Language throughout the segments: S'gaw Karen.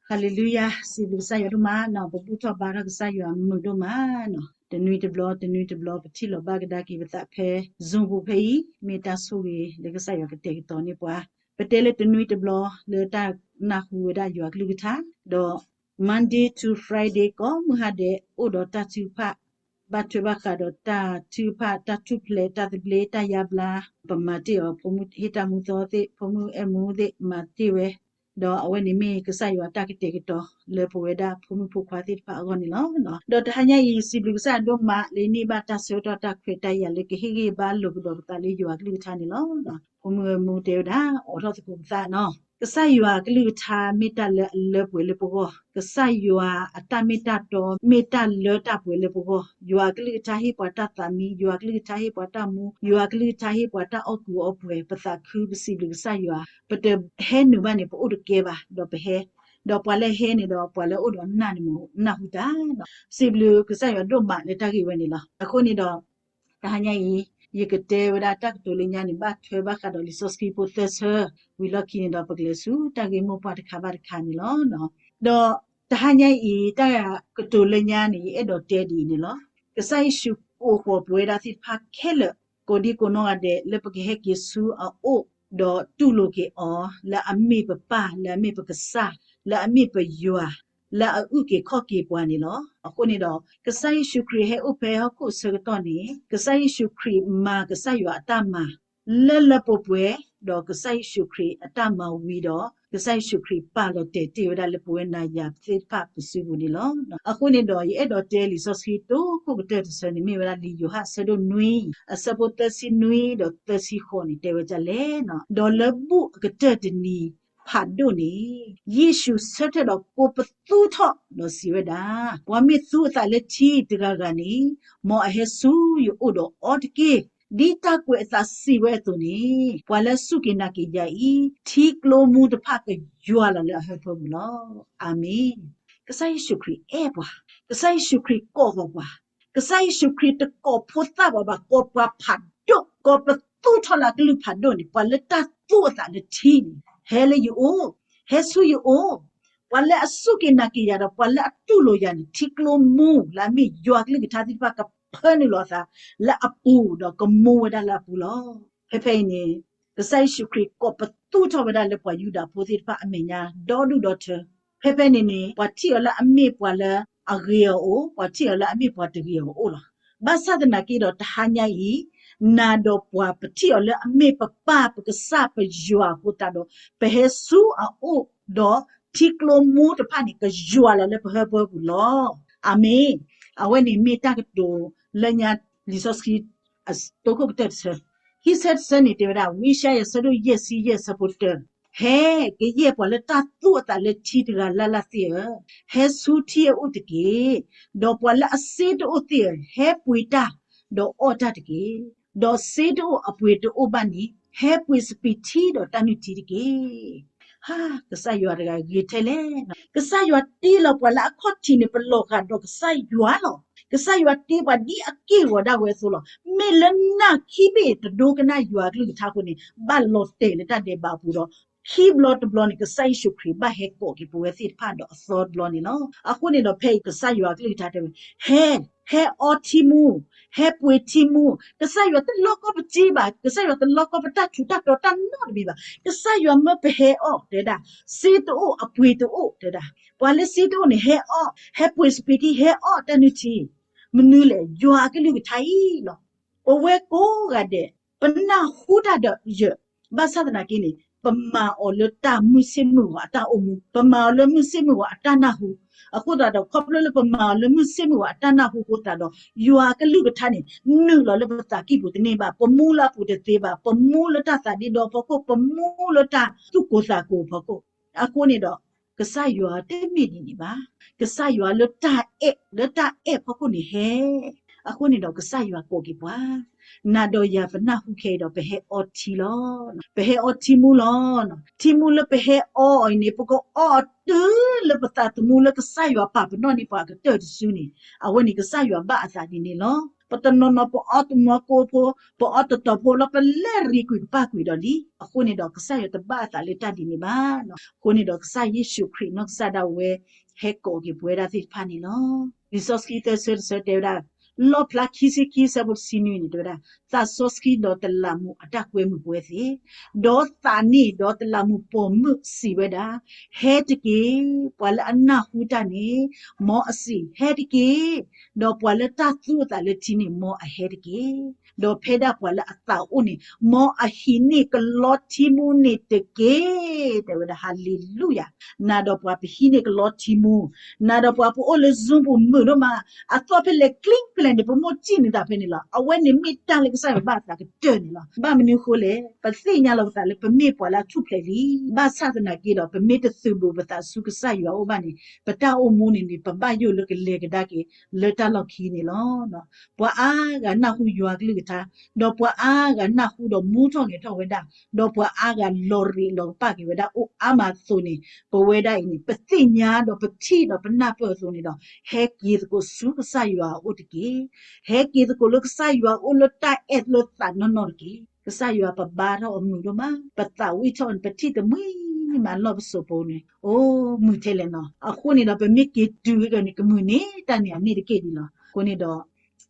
ဟါလ့လူယၤ, စံးဘျုးကစၢ်ယွၤဒိၣ်မးနီၤ, ပဘူၣ်ထီၣ်ဘါထီၣ်ကစၢ်ယွၤမုာ်ဒိၣ်မးနီၤ. တနွံတဘျီ တနွံတဘျီ ပထံၣ်လိာ်ဘၣ်ကဒါက့ၤပသးဖဲ Zoom ပူၤဖဲအံၤ, မ့ၢ်တၢ်ဆိၣ်ဂ့ၤလၢကစၢ်ယွၤကတဲာ်ကတီၤန့ၢ်ပှၤ. ပတဲလၢတနွံတဘျီလၢတၢ်နၢ်ဟူဝဲဒၣ်ယွၤကလုၢ်ကထါ, ဒီး Monday to Friday ကိးမုၢ်ဟါဒဲး အိၣ်ဒီးတၢ်ထုကဖၣ်, ဘၣ်ထွဲဘၣ်ဃးဒီးတၢ်ထုကဖၣ်, တၢ်ထူၣ်ဖျဲး, တၢ်သဘျ့, တၢ်ယါဘျါ, ပမၤတ့ၢ်အီၤ, ဖိမုၣ်ဟ့ၣ်တၢ်မူသီသ့ၣ်, ဖိမုၣ်အဲၣ်မူသ့ၣ် မၤတ့ၢ်ဝဲ, ဒီးအဝဲန့ၣ်မ့ၢ်ကစၢ်ယွၤတၢ်ကတဲာ်ကတီၤလၢပဝဲဒၣ်ဖိမုၣ်ဖိခွါသ့ၣ်တဖၣ်အဂီၢ်န့ၣ်လီၤ. ဒီးတဟါညါအံၤ စံးဘျုးကစၢ်ယွၤဒိၣ်မးလၢန့ၢ်ဘၣ်တၢ်ဆၢကတီၢ်တၢ်ခွဲးတၢ်ယာ်လၢကဟ့ၣ်ဂံၢ်ဘါလိာ်ကဒီးပသးလၢယွၤကလုၢ်ကထါန့ၣ်လီၤ. ဖိမုၣ်အဲၣ်မူတဲဝဲဒၣ် အိးထီၣ်သကိးပသးနီၤ, ကစၢ်ယွၤကလုၢ်ကထါမ့ၢ်တၢ်လၢအလၢပှဲၤလၢပဂီၢ်, ကစၢ်ယွၤအတၢ်မ့ၢ်တၢ်တီမ့ၢ်တၢ်လၢတၢ်ပှဲၤလၢပဂီၢ်, ယွၤကလုၢ်ကထါဟ့ၣ်ပှၤတၢ်သးမံ, ယွၤကလုၢ်ကထါဟ့ၣ်ပှၤတၢ်မူ, ယွၤကလုၢ်ကထါဟ့ၣ်ပှၤတၢ်အီၣ်ကူအီပှဲၤ, ပသးခုပစံးဘျုးကစၢ်ယွၤ, ပတဟဲနုာ်ဘၣ်န့ၣ် ပအိၣ်တကဲဘၣ်, ဒီးပဟဲ, ဒီးပှၤလၢဟဲန့ၣ်ဒီး ပှၤလၢအိၣ်ဒီးနၢ်န့ၣ်မ့ၢ်နၢ်ဟူတၢ်နီၤ, စံးဘျုးကစၢ်ယွၤဒိၣ်မးလၢတၢ်ဂ့ၢ်ဝဲန့ၣ်လီၤ. အဃိန့ၣ်ဒီး တဟါညါအံၤ ယကတဲဝဲဒၣ်တၢ်ကတိၤလၢညါန့ၣ် ဘၣ်ထွဲဘၣ်ဃးဒီးလံာ်စီဆှံဖိသၢဆၢ, ဝံၤလီၢ်ခံန့ၣ်ဒီး ပကလဲၤဆူတၢ်ဂ့ၢ်မိၢ်ပှၢ်တခါဘၣ်တခါန့ၣ်လီၤ. ဒီးတဟါညါအံၤ တၢ်ကတိၤလၢညါန့ၣ် ယအဲၣ်ဒိးတဲဒ်အံၤန့ၣ်လီၤ. ကစၢ်ယ့ၣ်ၡူးကိးဃီၤပဝဲဒၣ်သ့ၣ်တဖၣ်ခဲလၢာ် ကိးဒံကိးနီၢ်ဂၤဒဲး လၢပကဟဲက့ၤဆူအအိၣ် ဒီးတူၢ်လိာ်က့ၤအီၤ လၢအမ့ၢ်ပပၢ် လၢအမ့ၢ်ပကစၢ် လၢအမ့ၢ်ပယွၤ လၢအအုၣ်က့ၤခီၣ်က့ၤပှၤန့ၣ်လီၤ. အဃိန့ၣ်ဒီး ကစၢ်ယ့ၣ်ၡူးခရံာ်ဟဲအိၣ်ဖဲဟီၣ်ခိၣ်အဆၢကတီၢ်န့ၣ် ကစၢ်ယ့ၣ်ၡူးခရံာ်မၤကစၢ်ယွၤအတၢ်မၤ လၢလၢပှဲၤပှဲၤ, ဒီးကစၢ်ယ့ၣ်ၡူးခရံာ်အတၢ်မၤဝံၤဒီး ကစၢ်ယ့ၣ်ၡူးခရံာ်ပာ်လီၤတဲာ်တ့ၢ်ဝဲဒၣ်လၢပဝဲနၤယၤသ့ၣ်တဖၣ်ပစုပူၤန့ၣ်လီၤ. အဃိန့ၣ်ဒီး ယအဲၣ်ဒိးတဲလံာ်စီဆှံတိခိၣ်ကတၢၢ်တဆၢန့ၣ် မ့ၢ်ဝဲဒၣ်လံာ်ယိၤဟၣ်အဆၢဒိၣ်နွံ အဆၢဖိသၢဆံနွံဒီးသၢဆံဃိးန့ၣ် တဲဝဲဒ်လဲၣ်, ဒီးလၢဘူၣ်အကတၢၢ်တနံၤဖးဒိၣ်န့ၣ် ယ့ၣ်ၡူးဆၢထၢၣ်ဒီးကိးပသူထီၣ်ဒီးစံးဝဲဒၣ်, ပှၤမ့ၢ်သူအသးလၢထံတဂၤဂၤန့ၣ် မ်အဟဲဆူယအိၣ်ဒီးအီတက့ၢ်. ဒ်တၢ်ကွဲးအသးစံးဝဲအသိးန့ၣ် ပှၤလၢအစူၢ်က့ၤနာ်က့ၤယၤအံၤ ထံကျိမူတဖၣ်ကယွၤလီၤလၢအဟၢဖၢပူၤလီၤ. အၤမ့ၣ်. ကစၢ်ယ့ၣ်ၡူးခရံာ်အဲၣ်ပှၤ, ကစၢ်ယ့ၣ်ၡူးခရံာ်ကိးဂီၤပှၤ, ကစၢ်ယ့ၣ်ၡူးခရံာ်တကိးဖိသၣ်ပှၤဘၣ်, ကိးပှၤဖးဒိၣ်, ကိးပသူထီၣ်လၢအကလုၢ်ဖးဒိၣ်န့ၣ် ပှၤလၢတၢ်သူအသးလၢထံန့ၣ် ဟဲလၢယအိၣ်, ဟဲဆူယအိၣ်, ပှၤလၢအစူၢ်က့ၤနာ်က့ၤယၤဒီး ပှၤလၢအတူၢ်လိာ်ယၤန့ၣ် ထံကျိမူလၢအမ့ၢ်ယွၤကလုၢ်ကထါသ့ၣ်တဖၣ်ကဖၢနုာ်လီၤအသးလၢအပူၤ ဒီးကမူဝဲဒၣ်လၢအပူၤလီၤ. ဖဲဖဲအံၤန့ၣ် ကစၢ်ယ့ၣ်ၡူးခရံာ်ကိးပသူထီၣ်ဝဲဒၣ်လၢပှၤယူဒၤဖိသ့ၣ်တဖၣ်အမဲာ်ညါ ဒီဒူၣ်ဒီထၢ ဖဲဖဲန့ၣ်န့ၣ် ပှၤထံၣ်အီၤလၢအမ့ၢ်ပှၤလၢအဂ့ၤအီၤအိၣ်, ပှၤထံၣ်အီၤလၢအမ့ၢ်ပှၤတဂ့ၤအီၤအိၣ်လီၤ. ဘၣ်ဆၣ်သနာ်က့ဒီး တဟါညါအံၤ နၤဒီးပှၤ ပထံၣ်အီၤလၢအမ့ၢ်ပပၢ်ပကစၢ်ပယွၤအဃိသတးဒီး ပဟဲဆူအအိၣ်ဒီး ထံကျိမူတဖၣ်န့ၣ် ကယွၤလီၤလၢပဟၢဖၢပူၤလီၤ. အၤမ့ၣ်. အဝဲန့ၣ်မ့ၢ်တၢ်ကတိၤလၢညါ လံာ်စီဆှံ တိခိၣ်ကတၢၢ်တဆၢ, ဟံၣ်ဆၢတဆၢန့ၣ်တဲဝဲဒၣ် ဝံယၡါယၤ အဆၢဒိၣ်ယဲၢ်ဆံယဲၢ် အဆၢဖိတၢ, ဟဲ, ကယဲၢ်ပှၤလၢတၢ်သူအသးလၢထံတဂၤလၢ်လၢ်သ့ၣ်ဧၢ, ဟဲဆူထံအအိၣ်တက့ၢ်. ဒီးပှၤလၢအစ့တအိၣ်သ့ၣ်ဧၢ, ဟဲပှ့ၤတၢ်, ဒီးအီၣ်တၢ်တက့ၢ်. ဒီးစ့တအိၣ်အပှ့ၤတအိၣ်ဘၣ်န့ၣ်, ဟဲပှ့ၤစပံးထံဒီးတၢ်နုၢ်ထံတက့ၢ်. ဟါ, ကစၢ်ယွၤတဂၤဂ့ၤထဲလဲၣ်. ကစၢ်ယွၤတ့လီၤပှၤလၢအခီၣ်ထံးန့ၣ် ပလီၤဂာ်ဒီးကစၢ်ယွၤလီၤ. ကစၢ်ယွၤတ့ပှၤဒ်အက့ၢ်အဂီၤဒၣ်ဝဲအသိးလီၤ. မ့ၢ်လၢနၢ်ခံဘ့ၣ်တဒိကနၣ်ယွၤအကလုၢ်ကထါအဃိန့ၣ် ဘၣ်လီၤတဲာ်လၢတၢ်ဒဲးဘးအပူၤဒီး ခံဘျီတဘျီန့ၣ် ကစၢ်ယ့ၣ်ၡူးခရံာ်ဘၣ်ဟဲကိးက့ၤပဝဲသ့ၣ်တဖၣ်ဒီးအသီတဘျီန့ၣ်လီၤ. အဃိန့ၣ်ဒီးဖဲအံၤကစၢ်ယွၤအကလုၢ်ကထါတဲဝဲ, ဟဲ, ဟဲအီထံမူ, ဟဲပှ့ၤထံမူ, ကစၢ်ယွၤတလီကီပစ့ဘၣ်, ကစၢ်ယွၤတလီကီပတၢ်ထူးတၢ်တီၤတၢ်နီတမံၤဘၣ်. ကစၢ်ယွၤမၢပဟဲအီၣ်တဲဒၣ်, စ့တအိၣ်အပှ့ၤတအိၣ်တဲဒၣ်, ပှၤလၢစ့တအိၣ်န့ၣ် ဟဲအီၣ်, ဟဲပှ့ၤစပံးထံ ဟဲအီၣ်တၢ်နုၢ်ထံ, မနုၤလဲၣ်, ယွၤအကလုၢ်ကထါအံၤလီၤ. ပဝဲကိးဂၤဒဲး ပနၢ်ဟူတၢ်ဒီးယၢၢ်, ဘၣ်ဆၣ်သနာ်က့န့ၣ် ပမၤအီၤလၢတၢ်မုၢ်ဆ့ၣ်မုၢ်ဂီၤအတၢ်အိၣ်မူ, ပမၤအီၤလၢမုၢ်ဆ့ၣ်မုၢ်ဂီၤအတၢ်နၢ်ဟူ, အဃိသတးဒီး ခီဖျိလၢပမၤအီၤလၢမုၢ်ဆ့ၣ်မုၢ်ဂီၤအတၢ်နၢ်ဟူအဃိသတးဒီး ယွၤအကလုၢ်ကထါန့ၣ် နုာ်လီၤလၢပသးကံၢ်ပူၤတန့ၢ်ဘၣ်, ပမူလၢအပူၤတသ့ဘၣ်, ပမူလၢတၢ်သးဒ့ဒီအဖီခိၣ်, ပမူလၢတၢ်သူၣ်ကိၢ်သးကိၤအဖီခိၣ်, အဃိန့ၣ်ဒီး ကစၢ်ယွၤတမ့ၢ်ဒ်န့ၣ်ဘၣ်. ကစၢ်ယွၤလၢတၢ်အဲၣ်, လၢတၢ်အဲၣ်အဖီခိၣ်န့ၣ်ဟဲ, အဃိန့ၣ်ဒီးကစၢ်ယွၤကိးက့ၤပှၤ, နၤဒီးယၤပနၢ်ဟူခဲအံၤဒီး ပဟဲအီထံလီၤ. ပဟဲအီထံမူလီၤ. ထံမူလၢပဟဲအီအီၤအံၤန့ၣ် ပကအီအီၤတုၤလၢပသးသမူလၢကစၢ်ယွၤပာ်ပနီၣ်န့ၢ်ပှၤအကတၢၢ်တစုန့ၣ်, အဝဲန့ၣ်ကစၢ်ယွၤဘၣ်အသးဒ်န့ၣ်လီၤ. ပတနီၤနီၤပအီတမီၤကိဖိ, ပအီတတီၤဖိလီၤ, ပလဲၤရံကွံာ်ကပၣ်ကွံာ်ဒီးလံ. အဃိန့ၣ်ဒီးကစၢ်ယွၤတဘၣ်အသးလၢတၢ်ဒ်န့ၣ်ဘၣ်. အဃိန့ၣ်ဒီးကစၢ်ယ့ၣ်ၡူးခရံာ်နီၢ်ကစၢ်ဒၣ်ဝဲ ဟဲကိးက့ၤပဝဲဒၣ်သ့ၣ်တဖၣ်န့ၣ်လီၤ. လံာ်စီဆှံသၢဆၢတဆၢတဲဝဲဒၣ်, လီၣ်ဖျါခံဆံခံဆၢဖိတဆံနွံန့ၣ်တဲဝဲဒၣ်, သးစီဆှံဒီးတလးမူးအတၢ်ကွဲမုာ်ပဝဲသ့ၣ်, ဒီးသးန့ၣ်ဒီးတလးမူးပိာ်မုၣ်စံးဝဲဒၣ်, ဟဲတက့ၢ်, ပှၤလၢအနၢ်ဟူတၢ်န့ၣ်, မ်အစံး, ဟဲတက့ၢ်, ဒီးပှၤလၢတၢ်သူအသးလၢထံန့ၣ် မ်အဟဲတက့ၢ်, ဒီးဖဲဒၣ်ပှၤလၢအသးအိၣ်န့ၣ်, မ်အဟံးန့ၢ်ကလီထံမူန့ၣ်တက့ၢ်. တဲဝဲဒၣ် ဟၤလ့လူယၤ, နၤဒီးပှၤပဟံးန့ၢ်ကလီထံမူ, နၤဒီးပှၤပအိၣ်လၢ Zoom ပူၤမုာ်ဒိၣ်မး, အသီၣ်ဖဲလဲၣ်ကျ့ဖဲလဲၣ်န့ၣ် ပမိၢ်စံးန့ၢ်သးဖဲန့ၣ်လီၤ. အဝဲန့ၣ်မ့ၢ်တၢ်လၢကစၢ်ယွၤဘၣ်အသးကတၢၢ်န့ၣ်လီၤ. ဘၣ်မနုၤအဃိလဲၣ်, ပသ့ၣ်ညါလီၤပသးလၢပမ့ၢ်ပှၤလၢအထူၣ်ဖျဲးလံ, ဘၣ်ဆၣ်သနာ်က့ဒီး ပမ့ၢ်တသုးဘူးပသးဆူကစၢ်ယွၤအအိၣ်ဘၣ်န့ၣ် ပတၢ်အိၣ်မူန့ၣ်န့ၣ် ပဘၣ်ယိၣ်လၢကလဲၤကဒါက့ၤလၢတၢ်လီၢ်ခံန့ၣ်လီၤ. ပှၤအါဂၤနၢ်ဟူယွၤကလုၢ်ကထါ, ဒီးပှၤအါဂၤနၢ်ဟူဒီးမူထီၣ်ဂဲၤထီၣ်ဝဲဒၣ်, ဒီးပှၤအါဂၤလီၤရ့းလီၤကပၣ်က့ၤဝဲဒၣ်အိၣ်အါမးအသိးန့ၣ်, ပဝဲဒၣ်အံၤန့ၣ် ပသ့ၣ်ညါဒီးပထံၣ်ဒီးပနၢ်ပၢၢ်အသိးန့ၣ်ဒီး, ဟဲက့ၤသကိးဆူကစၢ်ယွၤအအိၣ်တက့ၢ်. ဟဲက့ၤသကိးလၢကစၢ်ယွၤအအိၣ်လၢတၢ်အဲၣ်လၢသးနီၢ်နီၢ်တက့ၢ်. ကစၢ်ယွၤပဘါထီၣ်အမုာ်ဒိၣ်မး, ပသးဝံၣ်ထီၣ်န့ၣ် ပထံၣ်တမှံၤမးလီၢ်ပစိာ်ပူၤန့ၣ်, အိၣ် မုာ်ထဲလဲၣ်နီၤ. အဃိန့ၣ်ဒီး ပမ့ၢ်က့ၤတုၤဝဲကန့ၣ် ကမုာ်န့ၣ် တၢ်န့ၣ်အန့ၣ်တက့ၢ်ဒ်လီၤ. အဃိန့ၣ်ဒီး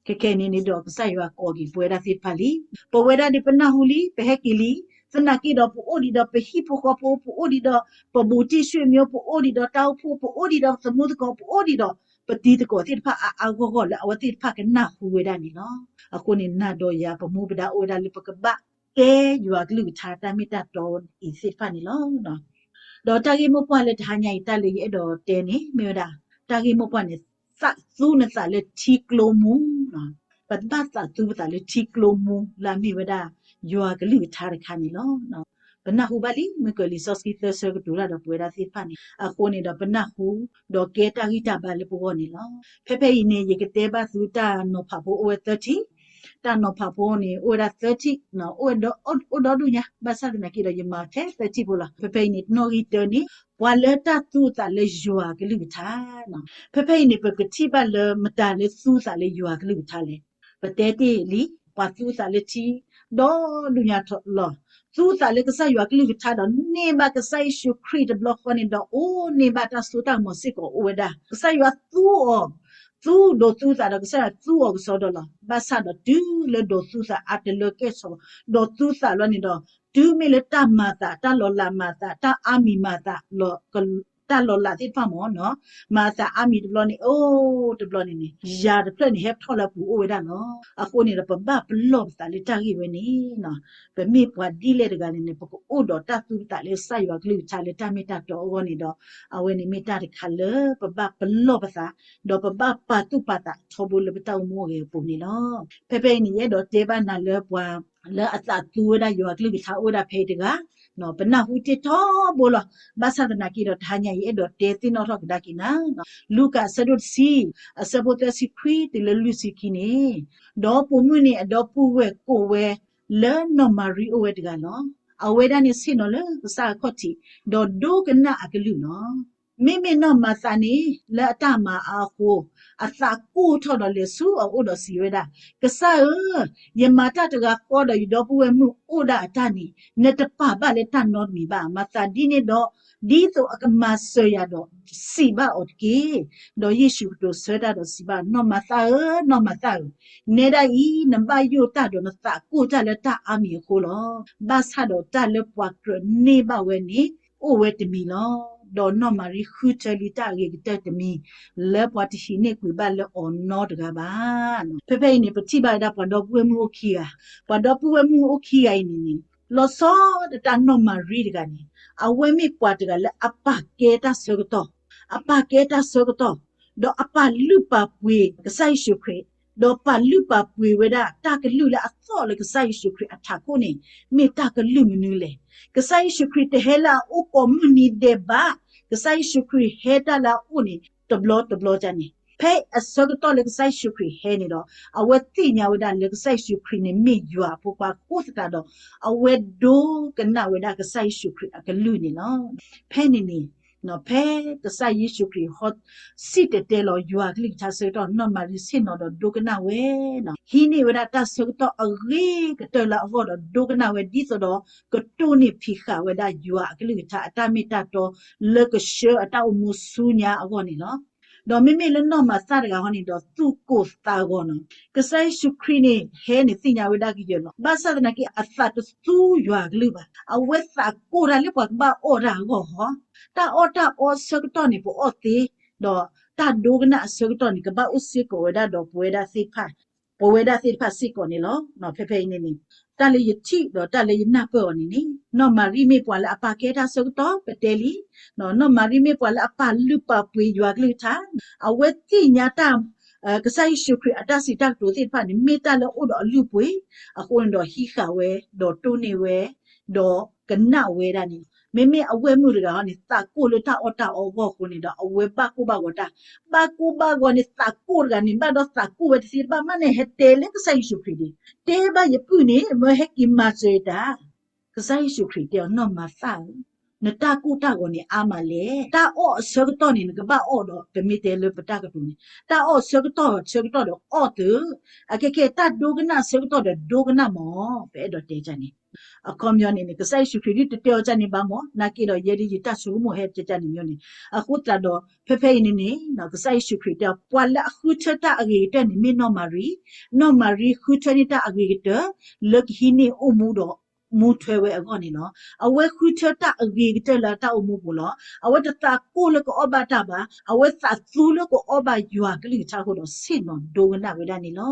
ခဲခဲအံၤန့ၣ်န့ၣ်ဒီး ကစၢ်ယွၤကိးက့ၤပဝဲဒၣ်သ့ၣ်တဖၣ်လံ. ပဝဲဒၣ်ဒ်ပနၢ်ဟူလံ, ပဟဲက့ၤလံ, သနာ်က့ဒီး ပအိၣ်ဒံးဒီးပဟံၣ်ဖိဃီဖိ, ပအိၣ်ဒံးဒီးပဘူးတံၢ်ဆူၣ်မၠိ, ပအိၣ်ဒံးဒီးတၢ်အိၣ်ဖှိၣ်, ပအိၣ်ဒံးဒီးပသမူသကိး, ပအိၣ်ဒံးဒီးပတံၤသကိးသ့ၣ်တဖၣ်အါအါဂီၢ်ဂီၢ် လၢအဝဲသ့ၣ်တဖၣ်ကနၢ်ဟူဝဲဒၣ်န့ၣ်လီၤ. အဃိန့ၣ် နၤဒီးယၤပမူပဒါအိၣ်ဝဲဒၣ်လၢပကဘၣ်တဲယွၤကလုၢ်ကထါတၢ်မ့ၢ်တၢ်တီအံၤသ့ၣ်တဖၣ်န့ၣ်လီၤ. ဒီးတၢ်ဂ့ၢ်မိၢ်ပှၢ်လၢတဟါညါအံၤ တၢ်လၢယအဲၣ်ဒိးတဲန့ၣ် မ့ၢ်ဝဲဒၣ် တၢ်ဂ့ၢ်မိၢ်ပှၢ်န့ၣ် သးသူနသးလၢထံကျိမူ, ပဘၣ်သးသူပသးလၢထံကျိမူ လၢအမ့ၢ်ဝဲဒၣ် ယွၤကလုၢ်ကထါတခါန့ၣ်လီၤ. ပနၢ်ဟူဘၣ်လံ မ့ၢ်ကွဲးလံာ်စီဆှံသၢဆၢကတိၤတၢ်ဒီးပဝဲဒၣ်သ့ၣ်တဖၣ်န့ၣ် အဃိန့ၣ်ဒီး ပနၢ်ဟူ ဒီးကဲတၢ်ဂံၢ်တၢ်ဘါလၢပဂီၢ်န့ၣ်လီၤ. ဖဲဖဲအံၤန့ၣ် ယကတဲဘၣ်သုတၢ်နီၤဖးဖိအိၣ်ဝဲသၢထံၣ်, တၢ်နီၤဖးဖိန့ၣ် အိၣ်ဝဲဒၣ်သၢထံၣ်, အိၣ်ဒီဒူၣ်ညါ, ဘၣ်ဆၣ်သနာ်က့ဒီး ယမၤထဲသၢထံၣ်ဖိလီၤ. ဖဲဖဲအံၤန့ၣ် နီၣ်ဂံၢ်တၢန့ၣ် ပှၤလၢတၢ်သူအသးလၢယွၤကလုၢ်ကထါ ဖဲဖဲအံၤန့ၣ် ပကထံၣ်ဘၣ်လၢမတၤလၢသူသးလၢယွၤကလုၢ်ကထါလဲၣ်. ပတဲတ့ၢ်လံ, ပှၤသူသးလၢထံ ဒီဒူၣ်ညါလီၤ. သူသးလၢကစၢ်ယွၤကလုၢ်ကထါဒီး န့ၢ်ဘၣ်ကစၢ်ယ့ၣ်ၡူးခရံာ်တဘျီဃီန့ၣ်ဒီး အိၣ်န့ၢ်ဘၣ်တၢ်စိတၢ်ကမီၤစ့ၢ်ကီးအိၣ်ဝဲဒၣ်. ကစၢ်ယွၤသူအီၤ, သူဒိးသူသးဒီး ကစၢ်ယွၤသူအီၤကစီဒီလီၤ. ဘၣ်ဆၣ်ဒီးတုၤလၢဒိးသူသးအါတလၢကဲၣ်ဆိး, ဒိးသူသးလီၤန့ၣ်ဒီး တုၤမ့ၢ်လၢတၢ်မၤသး, တၢ်လီၤလးမၤသး, တၢ်အါမံၤမၤသး, တၢ်လီၤလးသ့ၣ်တဖၣ်မ့ၢ်နီၤ, မၤသးအါမံၤတဘျီန့ၣ်, အိၣ်တဘျီန့ၣ်န့ၣ် ယၤတဖျၢၣ်န့ၣ် ဟဲထီၣ်လၢအပူၤအိၣ်ဝဲဒၣ်လီၤ. အဃိန့ၣ်ဒီး ပဘၣ်ပလီၢ်ပသးလၢတၢ်ဂ့ၢ်ဝဲန့ၣ်, ပမ့ၢ်ပှၤဒ်လဲၣ်တဂၤန့ၣ်န့ၣ် ပကအိၣ်ဒီးတၢ်သူပသးလၢကစၢ်ယွၤကလုၢ်ကထါလၢတၢ်မ့ၢ်တၢ်တီအဂီၢ်န့ၣ်ဒီး အဝဲန့ၣ်မ့ၢ်တၢ်တခါလၢပဘၣ်ပလီၢ်ပသး, ဒီးပဘၣ်ပာ်သူၣ်ပာ်သးထီဘိလၢပတၢ်အိၣ်မူအဂ့ၢ်အပူၤန့ၣ်လီၤ. ဖဲဖဲအံၤန့ၣ် ယအဲၣ်ဒိးတဲဘၣ်နၤလၢပှၤလၢအသးသူဝဲဒၣ်ယွၤကလုၢ်ကထါအိၣ်ဝဲဒၣ်ဖဲအံၤတဂၤ, ပနၢ်ဟူတ့ၢ်ထီဘိလီၤ. ဘၣ်ဆၣ်သနာ်က့ဒီး တဟါညါအံၤ ယအဲၣ်ဒိးတဲသ့ၣ်နီၣ်ထီၣ်ကဒါက့ၤနၤ, လူၤကၣ်အဆၢဒိၣ်တဆံ, အဆၢဖိသၢဆံခွံတုၤလၢလွံၢ်ဆံခံန့ၣ်, ဒီပုၢ်မုၣ်န့ၣ် အဒီပုၢ်ဝဲၢ်ကိးဝဲ လၢနီၢ်မၤရံအိၣ်ဝဲတဂၤလီၤ. အဝဲဒၣ်န့ၣ်ဆ့ၣ်နီၤလၢကစၢ်အခီၣ်ထံး, ဒီးဒိကနၣ်အကလုၢ်လီၤ. မ့မ့ၢ်နီၢ်မၤသးန့ၣ် လၢအတၢ်မၤအါအဃိ, အသးကိၢ်ထီၣ်ဒီးလဲၤဆူအအိၣ်ဒီးစံးဝဲဒၣ်, ကစၢ်ဧၢ, ယမၤတၢ်တဂၤဃီဒီး ယဒီပုၢ်ဝဲၢ်မုၣ်အိၣ်ဒၣ်အတၢ်န့ၣ် နတပာ်ဘၣ်လၢတၢ်နီတမံၤဘၣ်. မၤသးဒ်န့ၣ်ဒီး ဒ်သိးအကမၤစၢၤယၤဒီး စံးဘၣ်အီၤတက့ၢ်. ဒီးယ့ၣ်ၡူးကတိၤဆၢတၢ်ဒီးစံးဘၣ်, နီၢ်မၤသးဧၢ, နီၢ်မၤသးဧၢ, နဲဒၣ်အံၤ နဘၣ်ယိၣ်တၢ်ဒီးနသးကိၢ်တၢ်လၢတၢ်အါမံၤအဃိလီၤ. ဘၣ်ဆၣ်ဒီးတၢ်လၢပှၤကြၢးန့ၢ်ဘၣ်ဝဲန့ၣ် အိၣ်ဝဲတမံၤလီၤ. ဒီးနီၢ်မၤရံဃုထၢလံတၢ်အဂ့ၤကတၢၢ်တမံၤ လၢပှၤတဟံးန့ၢ်ကွံာ်ဘၣ်လၢအီၤနီတဂၤဘၣ်. ဖဲဖဲအံၤန့ၣ် ပထံၣ်ဘၣ်ဝဲဒၣ်ပှၤဒီပုၢ်ဝဲၢ်မုၣ်အိၣ်ခံဂၤ, ပှၤဒီပုၢ်ဝဲၢ်မုၣ်အိၣ်ခံဂၤအံၤန့ၣ်န့ၣ် လီၤဆီဒၣ်တၢ်နီၢ်မၤရံတဂၤန့ၣ် အဝဲမ့ၢ်ပှၤတဂၤလၢအပာ်ကဲတၢ်ဆၢကတီၢ်, အပာ်ကဲတၢ်ဆၢကတီၢ်, ဒီးအပာ်လုၢ်ပာ်ပှ့ၤကစၢ်ယ့ၣ်ၡူးခရံာ်, ဒီးပာ်လုၢ်ပာ်ပှ့ၤဝဲဒၣ်တၢ်ကလုၢ်လၢအသီၣ်လၢကစၢ်ယ့ၣ်ၡူးခရံာ်အထးခိၣ်န့ၣ် မ့ၢ်တၢ်ကလုၢ်မနုၤလဲၣ်. ကစၢ်ယ့ၣ်ၡူးခရံာ်တဟဲလၢအအိၣ်ကိးမုၢ်နံၤဒဲးဘၣ်, ကစၢ်ယ့ၣ်ၡူးခရံာ်ဟဲတၢ်လၢအအိၣ်န့ၣ် တဘျီတဘျီန့ၣ် ဖဲအဆၢကတီၢ်လၢကစၢ်ယ့ၣ်ၡူးခရံာ်ဟဲန့ၣ်ဒီး အဝဲသ့ၣ်ညါဝဲဒၣ်လၢကစၢ်ယ့ၣ်ၡူးခရံာ်န့ၣ်မ့ၢ်ယွၤအဖိခွါအဃိသတးဒီး အဝဲဒိကနၣ်ဝဲဒၣ်ကစၢ်ယ့ၣ်ၡူးခရံာ်အကလုၢ်န့ၣ်လီၤ. ဖဲန့ၣ်န့ၣ် ဖဲကစၢ်ယ့ၣ်ၡူးခရံာ်ဟဲစံၣ်တဲၤတဲလီၤယွၤအကလုၢ်ကထါအဆၢကတီၢ် နီၢ်မၤရံဆ့ၣ်နီၤဒီးဒိကနၣ်ဝဲ ဟံးန့ၢ်ဝဲဒၣ်တၢ်ဆၢကတီၢ်အဂ့ၤကတၢၢ်လၢအဂီၢ်ဒီးဒိကနၣ်ဝဲဒ်သိးဒီး ကတိၢ်န့ၢ်ဖံးဃာ်ဝဲဒၣ်ယွၤအကလုၢ်ကထါအတၢ်မ့ၢ်တၢ်တီလၢကဆှၢအတၢ်အိၣ်မူဆူညါအဂီၢ်န့ၣ်လီၤ. ဒီးမ့မ့ၢ်လၢနီၢ်မၤသၣ်တဂၤဟီန့ၣ်ဒီးသူၣ်ကိၢ်သးဂီၤနီၤ ကစၢ်ယ့ၣ်ၡူးခရံာ်န့ၣ် ဟဲန့ၣ်သ့ၣ်ညါဝဲဒၣ်ကယၢၤလီၤ. ဘၣ်ဆၣ်သနာ်က့ အသးတသူယွၤအကလုၢ်ဘၣ်. အဝဲသးကိၢ်တၢ်လၢပှၤကဘၣ်အီၣ်တၢ်အဂီၢ်ဟီ, တၢ်အီၣ်တၢ်အီအဆၢကတီၢ်န့ၣ် ပအီၣ်သ့, ဒီးတၢ်ဒိကနၣ်အဆၢကတီၢ်န့ၣ် ကဘၣ်အိၣ်စ့ၢ်ကီးဝဲဒၣ်ဒီးပဝဲဒၣ်သ့ၣ်တဖၣ်, ပဝဲဒၣ်သ့ၣ်တဖၣ်စ့ၢ်ကီးန့ၣ်လီၤ. ဖဲဖဲအံၤန့ၣ်န့ၣ် တၢ်လၢယထံၣ်ဒီးတၢ်လၢယနၢ်ပၢၢ်အီၤန့ၣ်န့ၣ် နီၢ်မၤရံမ့ၢ်ပှၤလၢအပာ်ကဲတၢ်ဆၢကတီၢ် ပတဲလံ နီၢ်မၤရံမ့ၢ်ပှၤလၢအပာ်လုၢ်ပာ်ပှ့ၤယွၤကလုၢ်ကထါ, အဝဲသ့ၣ်ညါတၢ် ကစၢ်ယ့ၣ်ၡူးခရံာ်အတၢ်စံးတၢ်ကတိၤသ့ၣ်တဖၣ်န့ၣ် မ့ၢ်တၢ်လၢအိၣ်ဒီးအလုၢ်အပှ့ၤ, အဃိန့ၣ်ဒီးဟံးဃာ်ဝဲ, ဒီးတိၢ်န့ၢ်ဝဲ, ဒီးကနၣ်ဝဲဒၣ်န့ၣ်လီၤ. မ့မ့ၢ်အဝဲၢ်မုၣ်တဂၤဟီန့ၣ် သးကိၢ်လၢတၢ်အီၣ်တၢ်အီအဂီၢ်အဃိန့ၣ်ဒီး အဝဲဘၣ်ကိၢ်ဘၣ်ဂီၤတၢ်, ဘၣ်ကိၢ်ဘၣ်ဂီၤန့ၣ် သးကိၢ်တဂၤန့ၣ် ဘၣ်ဒီးသးကိၢ်ဝဲတသ့တဘၣ်မးန့ၣ် ဟဲတဲလၢကစၢ်ယ့ၣ်ၡူးခရံာ်န့ၣ် တဲဘၣ်ယပုၢ်န့ၣ် မၢဟဲက့ၤမၤစၢၤယတၢ် ကစၢ်ယ့ၣ်ၡူးခရံာ်တဲအီၤ နီၢ်မၤသၣ်ဧၢ, နတၢ်ကိၢ်တၢ်ဂီၤန့ၣ်အါမးလဲၣ်. တၢ်အီၣ်အဆၢကတီၢ်န့ၣ် နကဘၣ်အီၣ်ဒီး ပမ့ၢ်တဲလၢပတၢ်ကတိၤန့ၣ် တၢ်အီၣ်အဆၢကတီၢ်ဆၢကတီၢ်ဒီးအီၣ်သ့, အခဲကဲ တၢ်ဒိကနၣ်အဆၢကတီၢ်ဒီးဒိကနၣ်မး, ပအဲၣ်ဒိးတဲဒ်န့ၣ်. အခီပညီန့ၣ်န့ၣ် ကစၢ်ယ့ၣ်ၡူးခရံာ်ဒ်တတဲအီၤဒ်န့ၣ်ဘၣ်မး, နာ်က့ဒီးယဲဒ်ယတၢ်ဆိကမိၣ်ဟဲဒ်န့ၣ်မးန့ၣ်, အဃိသတးဒီး ဖဲဖဲအံၤန့ၣ်န့ၣ် ကစၢ်ယ့ၣ်ၡူးခရံာ်တဲအီၤ ပှၤလၢအဃုထၢတၢ်အဂ့ၤကတၢၢ်န့ၣ် မ့ၢ်နီၢ်မၤရံ, နီၢ်မၤရံဃုထၢန့ၢ်တၢ်အဂ့ၤကတၢၢ် လၢကဟံးန့ၢ်အိၣ်မူဒီး မူထွဲဝဲအဂီၢ်န့ၣ်လီၤ. အဝဲဃုထၢတၢ်အဂ့ၤကတၢၢ်လၢအတၢ်အိၣ်မူပူၤလီၤ. အဝဲတသးကိၢ်လၢကအီၣ်ဘၣ်တၢ်ဘၣ်, အဝဲသးသူလၢကအီၣ်ဘၣ်ယွၤကလုၢ်ကထါအဃိဒီး ဆ့ၣ်နီၤဒိကနၣ်ဝဲဒၣ်န့ၣ်လီၤ.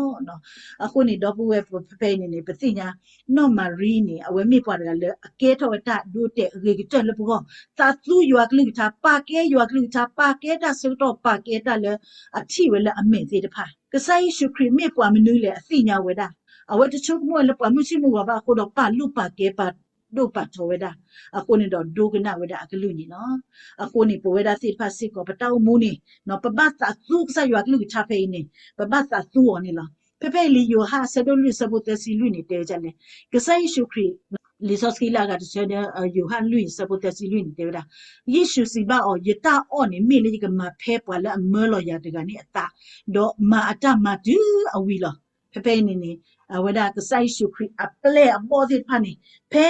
အဃိန့ၣ် ဒီပုၢ်ဝဲၢ် ဖဲဖဲအံၤန့ၣ်န့ၣ် ပသ့ၣ်ညါ နီၢ်မၤရံန့ၣ် အဝဲမ့ၢ်ပှၤတဂၤလၢအကဲထီၣ်ဝဲတၢ်ဒိတဲာ်အဂ့ၤကတၢၢ်လၢပဂီၢ်, သးသူယွၤကလုၢ်ကထါ, ပာ်ကဲယွၤကလုၢ်ကထါ, ပာ်ကဲတၢ်ဆၢကတီၢ်, ပာ်ကဲတၢ်လၢအထံၣ်ဝဲလၢအမဲာ်သ့ၣ်တဖၣ်. ကစၢ်ယ့ၣ်ၡူးခရံာ်မ့ၢ်ပှၤမနုၤလဲၣ် အသ့ၣ်ညါဝဲဒၣ်. အဝဲတဆိကမိၣ်ဝဲလၢပှၤမုၢ်ဆ့ၣ်မုၢ်ဂီၤဘၣ်အဃိဒီး ပာ်လုၢ်ပာ်ကဲ ပာ်ဒိၣ်ပာ်ထီဝဲဒၣ်. အဃိန့ၣ်ဒီး ဒိကနၣ်ဝဲဒၣ်အကလုၢ်န့ၣ်လီၤ. အဃိန့ၣ် ပဝဲဒၣ်သ့ၣ်တဖၣ်စ့ၢ်ကီး ပတၢ်အိၣ်မူန့ၣ် ပဘၣ်သးသူကစၢ်ယွၤကလုၢ်ကထါဖဲအံၤန့ၣ် ပဘၣ်သးသူအီၤန့ၣ်လီၤ. ဖဲဖဲအံၤလံ ယိၤဟၣ်အဆၢဒိၣ်လွံၢ်အဆၢဖိသၢဆံလွံၢ်န့ၣ် တဲဝဲဒ်လဲၣ်, ကစၢ်ယ့ၣ်ၡူးခရံာ် လံာ်စီဆှံလၢအဂၤတဆၢဒီး ယိၤဟၣ်လွံၢ်အဆၢဖိသၢဆံလွံၢ်န့ၣ် တဲဝဲဒၣ်, ယ့ၣ်ၡူးစံးဘၣ်အီၤ, ယတၢ်အီၣ်န့ၣ် မ့ၢ်လၢယကမၤဖဲပှၤလၢအမၢလီၤယၤတဂၤန့ၣ်အသး, ဒီးမၤအတၢ်မၤတုၤအဝံၤလီၤ. ဖဲဖဲအံၤန့ၣ်န့ၣ် အဝဲဒၣ်ကစၢ်ယ့ၣ်ၡူးခရံာ်အပျဲၢ်အဘီၣ်သ့ၣ်တဖၣ်န့ၣ် ဖဲ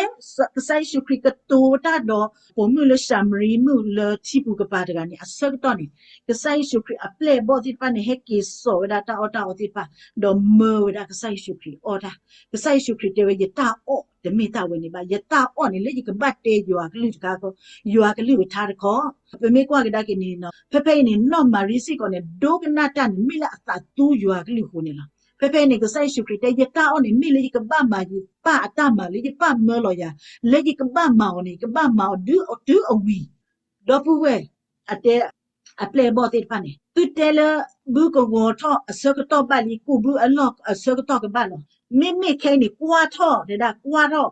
ကစၢ်ယ့ၣ်ၡူးခရံာ်ကတိၤတၢ်ဒီး ပိာ်မုၣ်လၢၡၤမရံမုၣ်လၢထံပူၤကပၤတဂၤန့ၣ် အဆၢကတီၢ်န့ၣ် ကစၢ်ယ့ၣ်ၡူးခရံာ်အပျဲၢ်အဘီၣ်သ့ၣ်တဖၣ်န့ၣ် ဟဲက့ၤစိာ်ဝဲဒၣ်တၢ်အီၣ်တၢ်အီသ့ၣ်တဖၣ် ဒီးမၢဝဲဒၣ်ကစၢ်ယ့ၣ်ၡူးခရံာ်အီၣ်တၢ်. ကစၢ်ယ့ၣ်ၡူးခရံာ်တဲဝဲ ယတၢ်အီၣ်တမ့ၢ်တၢ်ဝဲန့ၣ်ဘၣ်, ယတၢ်အီၣ်န့ၣ် လၢယကဘၣ်တဲယွၤကလုၢ်တခါခီ, ယွၤကလုၢ်ကထါတခီ. ပမ့ၢ်ကွၢ်ကဒါက့ၤန့ၣ် ဖဲဖဲအံၤန့ၣ် နီၢ်မၤရံစ့ၢ်ကီးန့ၣ် ဒိကနၣ်တၢ်န့ၣ် မ့ၢ်လၢအသးသူယွၤကလုၢ်အဃိန့ၣ်လီၤ. ဖဲဖဲအံၤန့ၣ် ကစၢ်ယ့ၣ်ၡူးခရံာ်တဲ ယတၢ်အီၣ်န့ၣ် မ့ၢ်လၢယကဘၣ်မၤယပၢ်အတၢ်မၤ လၢယပၢ်မၢလီၤယၤ, လၢယကဘၣ်မၤအီၤန့ၣ် ယကဘၣ်မၤအီၤဒုးတုၤအဝံၤ, ဒီပုၢ်ဝဲၢ် အတဲ အပျဲၢ်အဘီၣ်သ့ၣ်တဖၣ်န့ၣ် သုတဲလၢ ဘုကဂီၤထီၣ်အဆၢကတီၢ်ဘၣ်လံ, ကိၣ်ဘုအလီၢ်အဆၢကတီၢ်ကဘၣ်လီၤ. မ့မ့ၢ်ခဲအံၤန့ၣ် ကွၢ်ထီၣ် တဲဒၣ် ကွၢ်ထီၣ်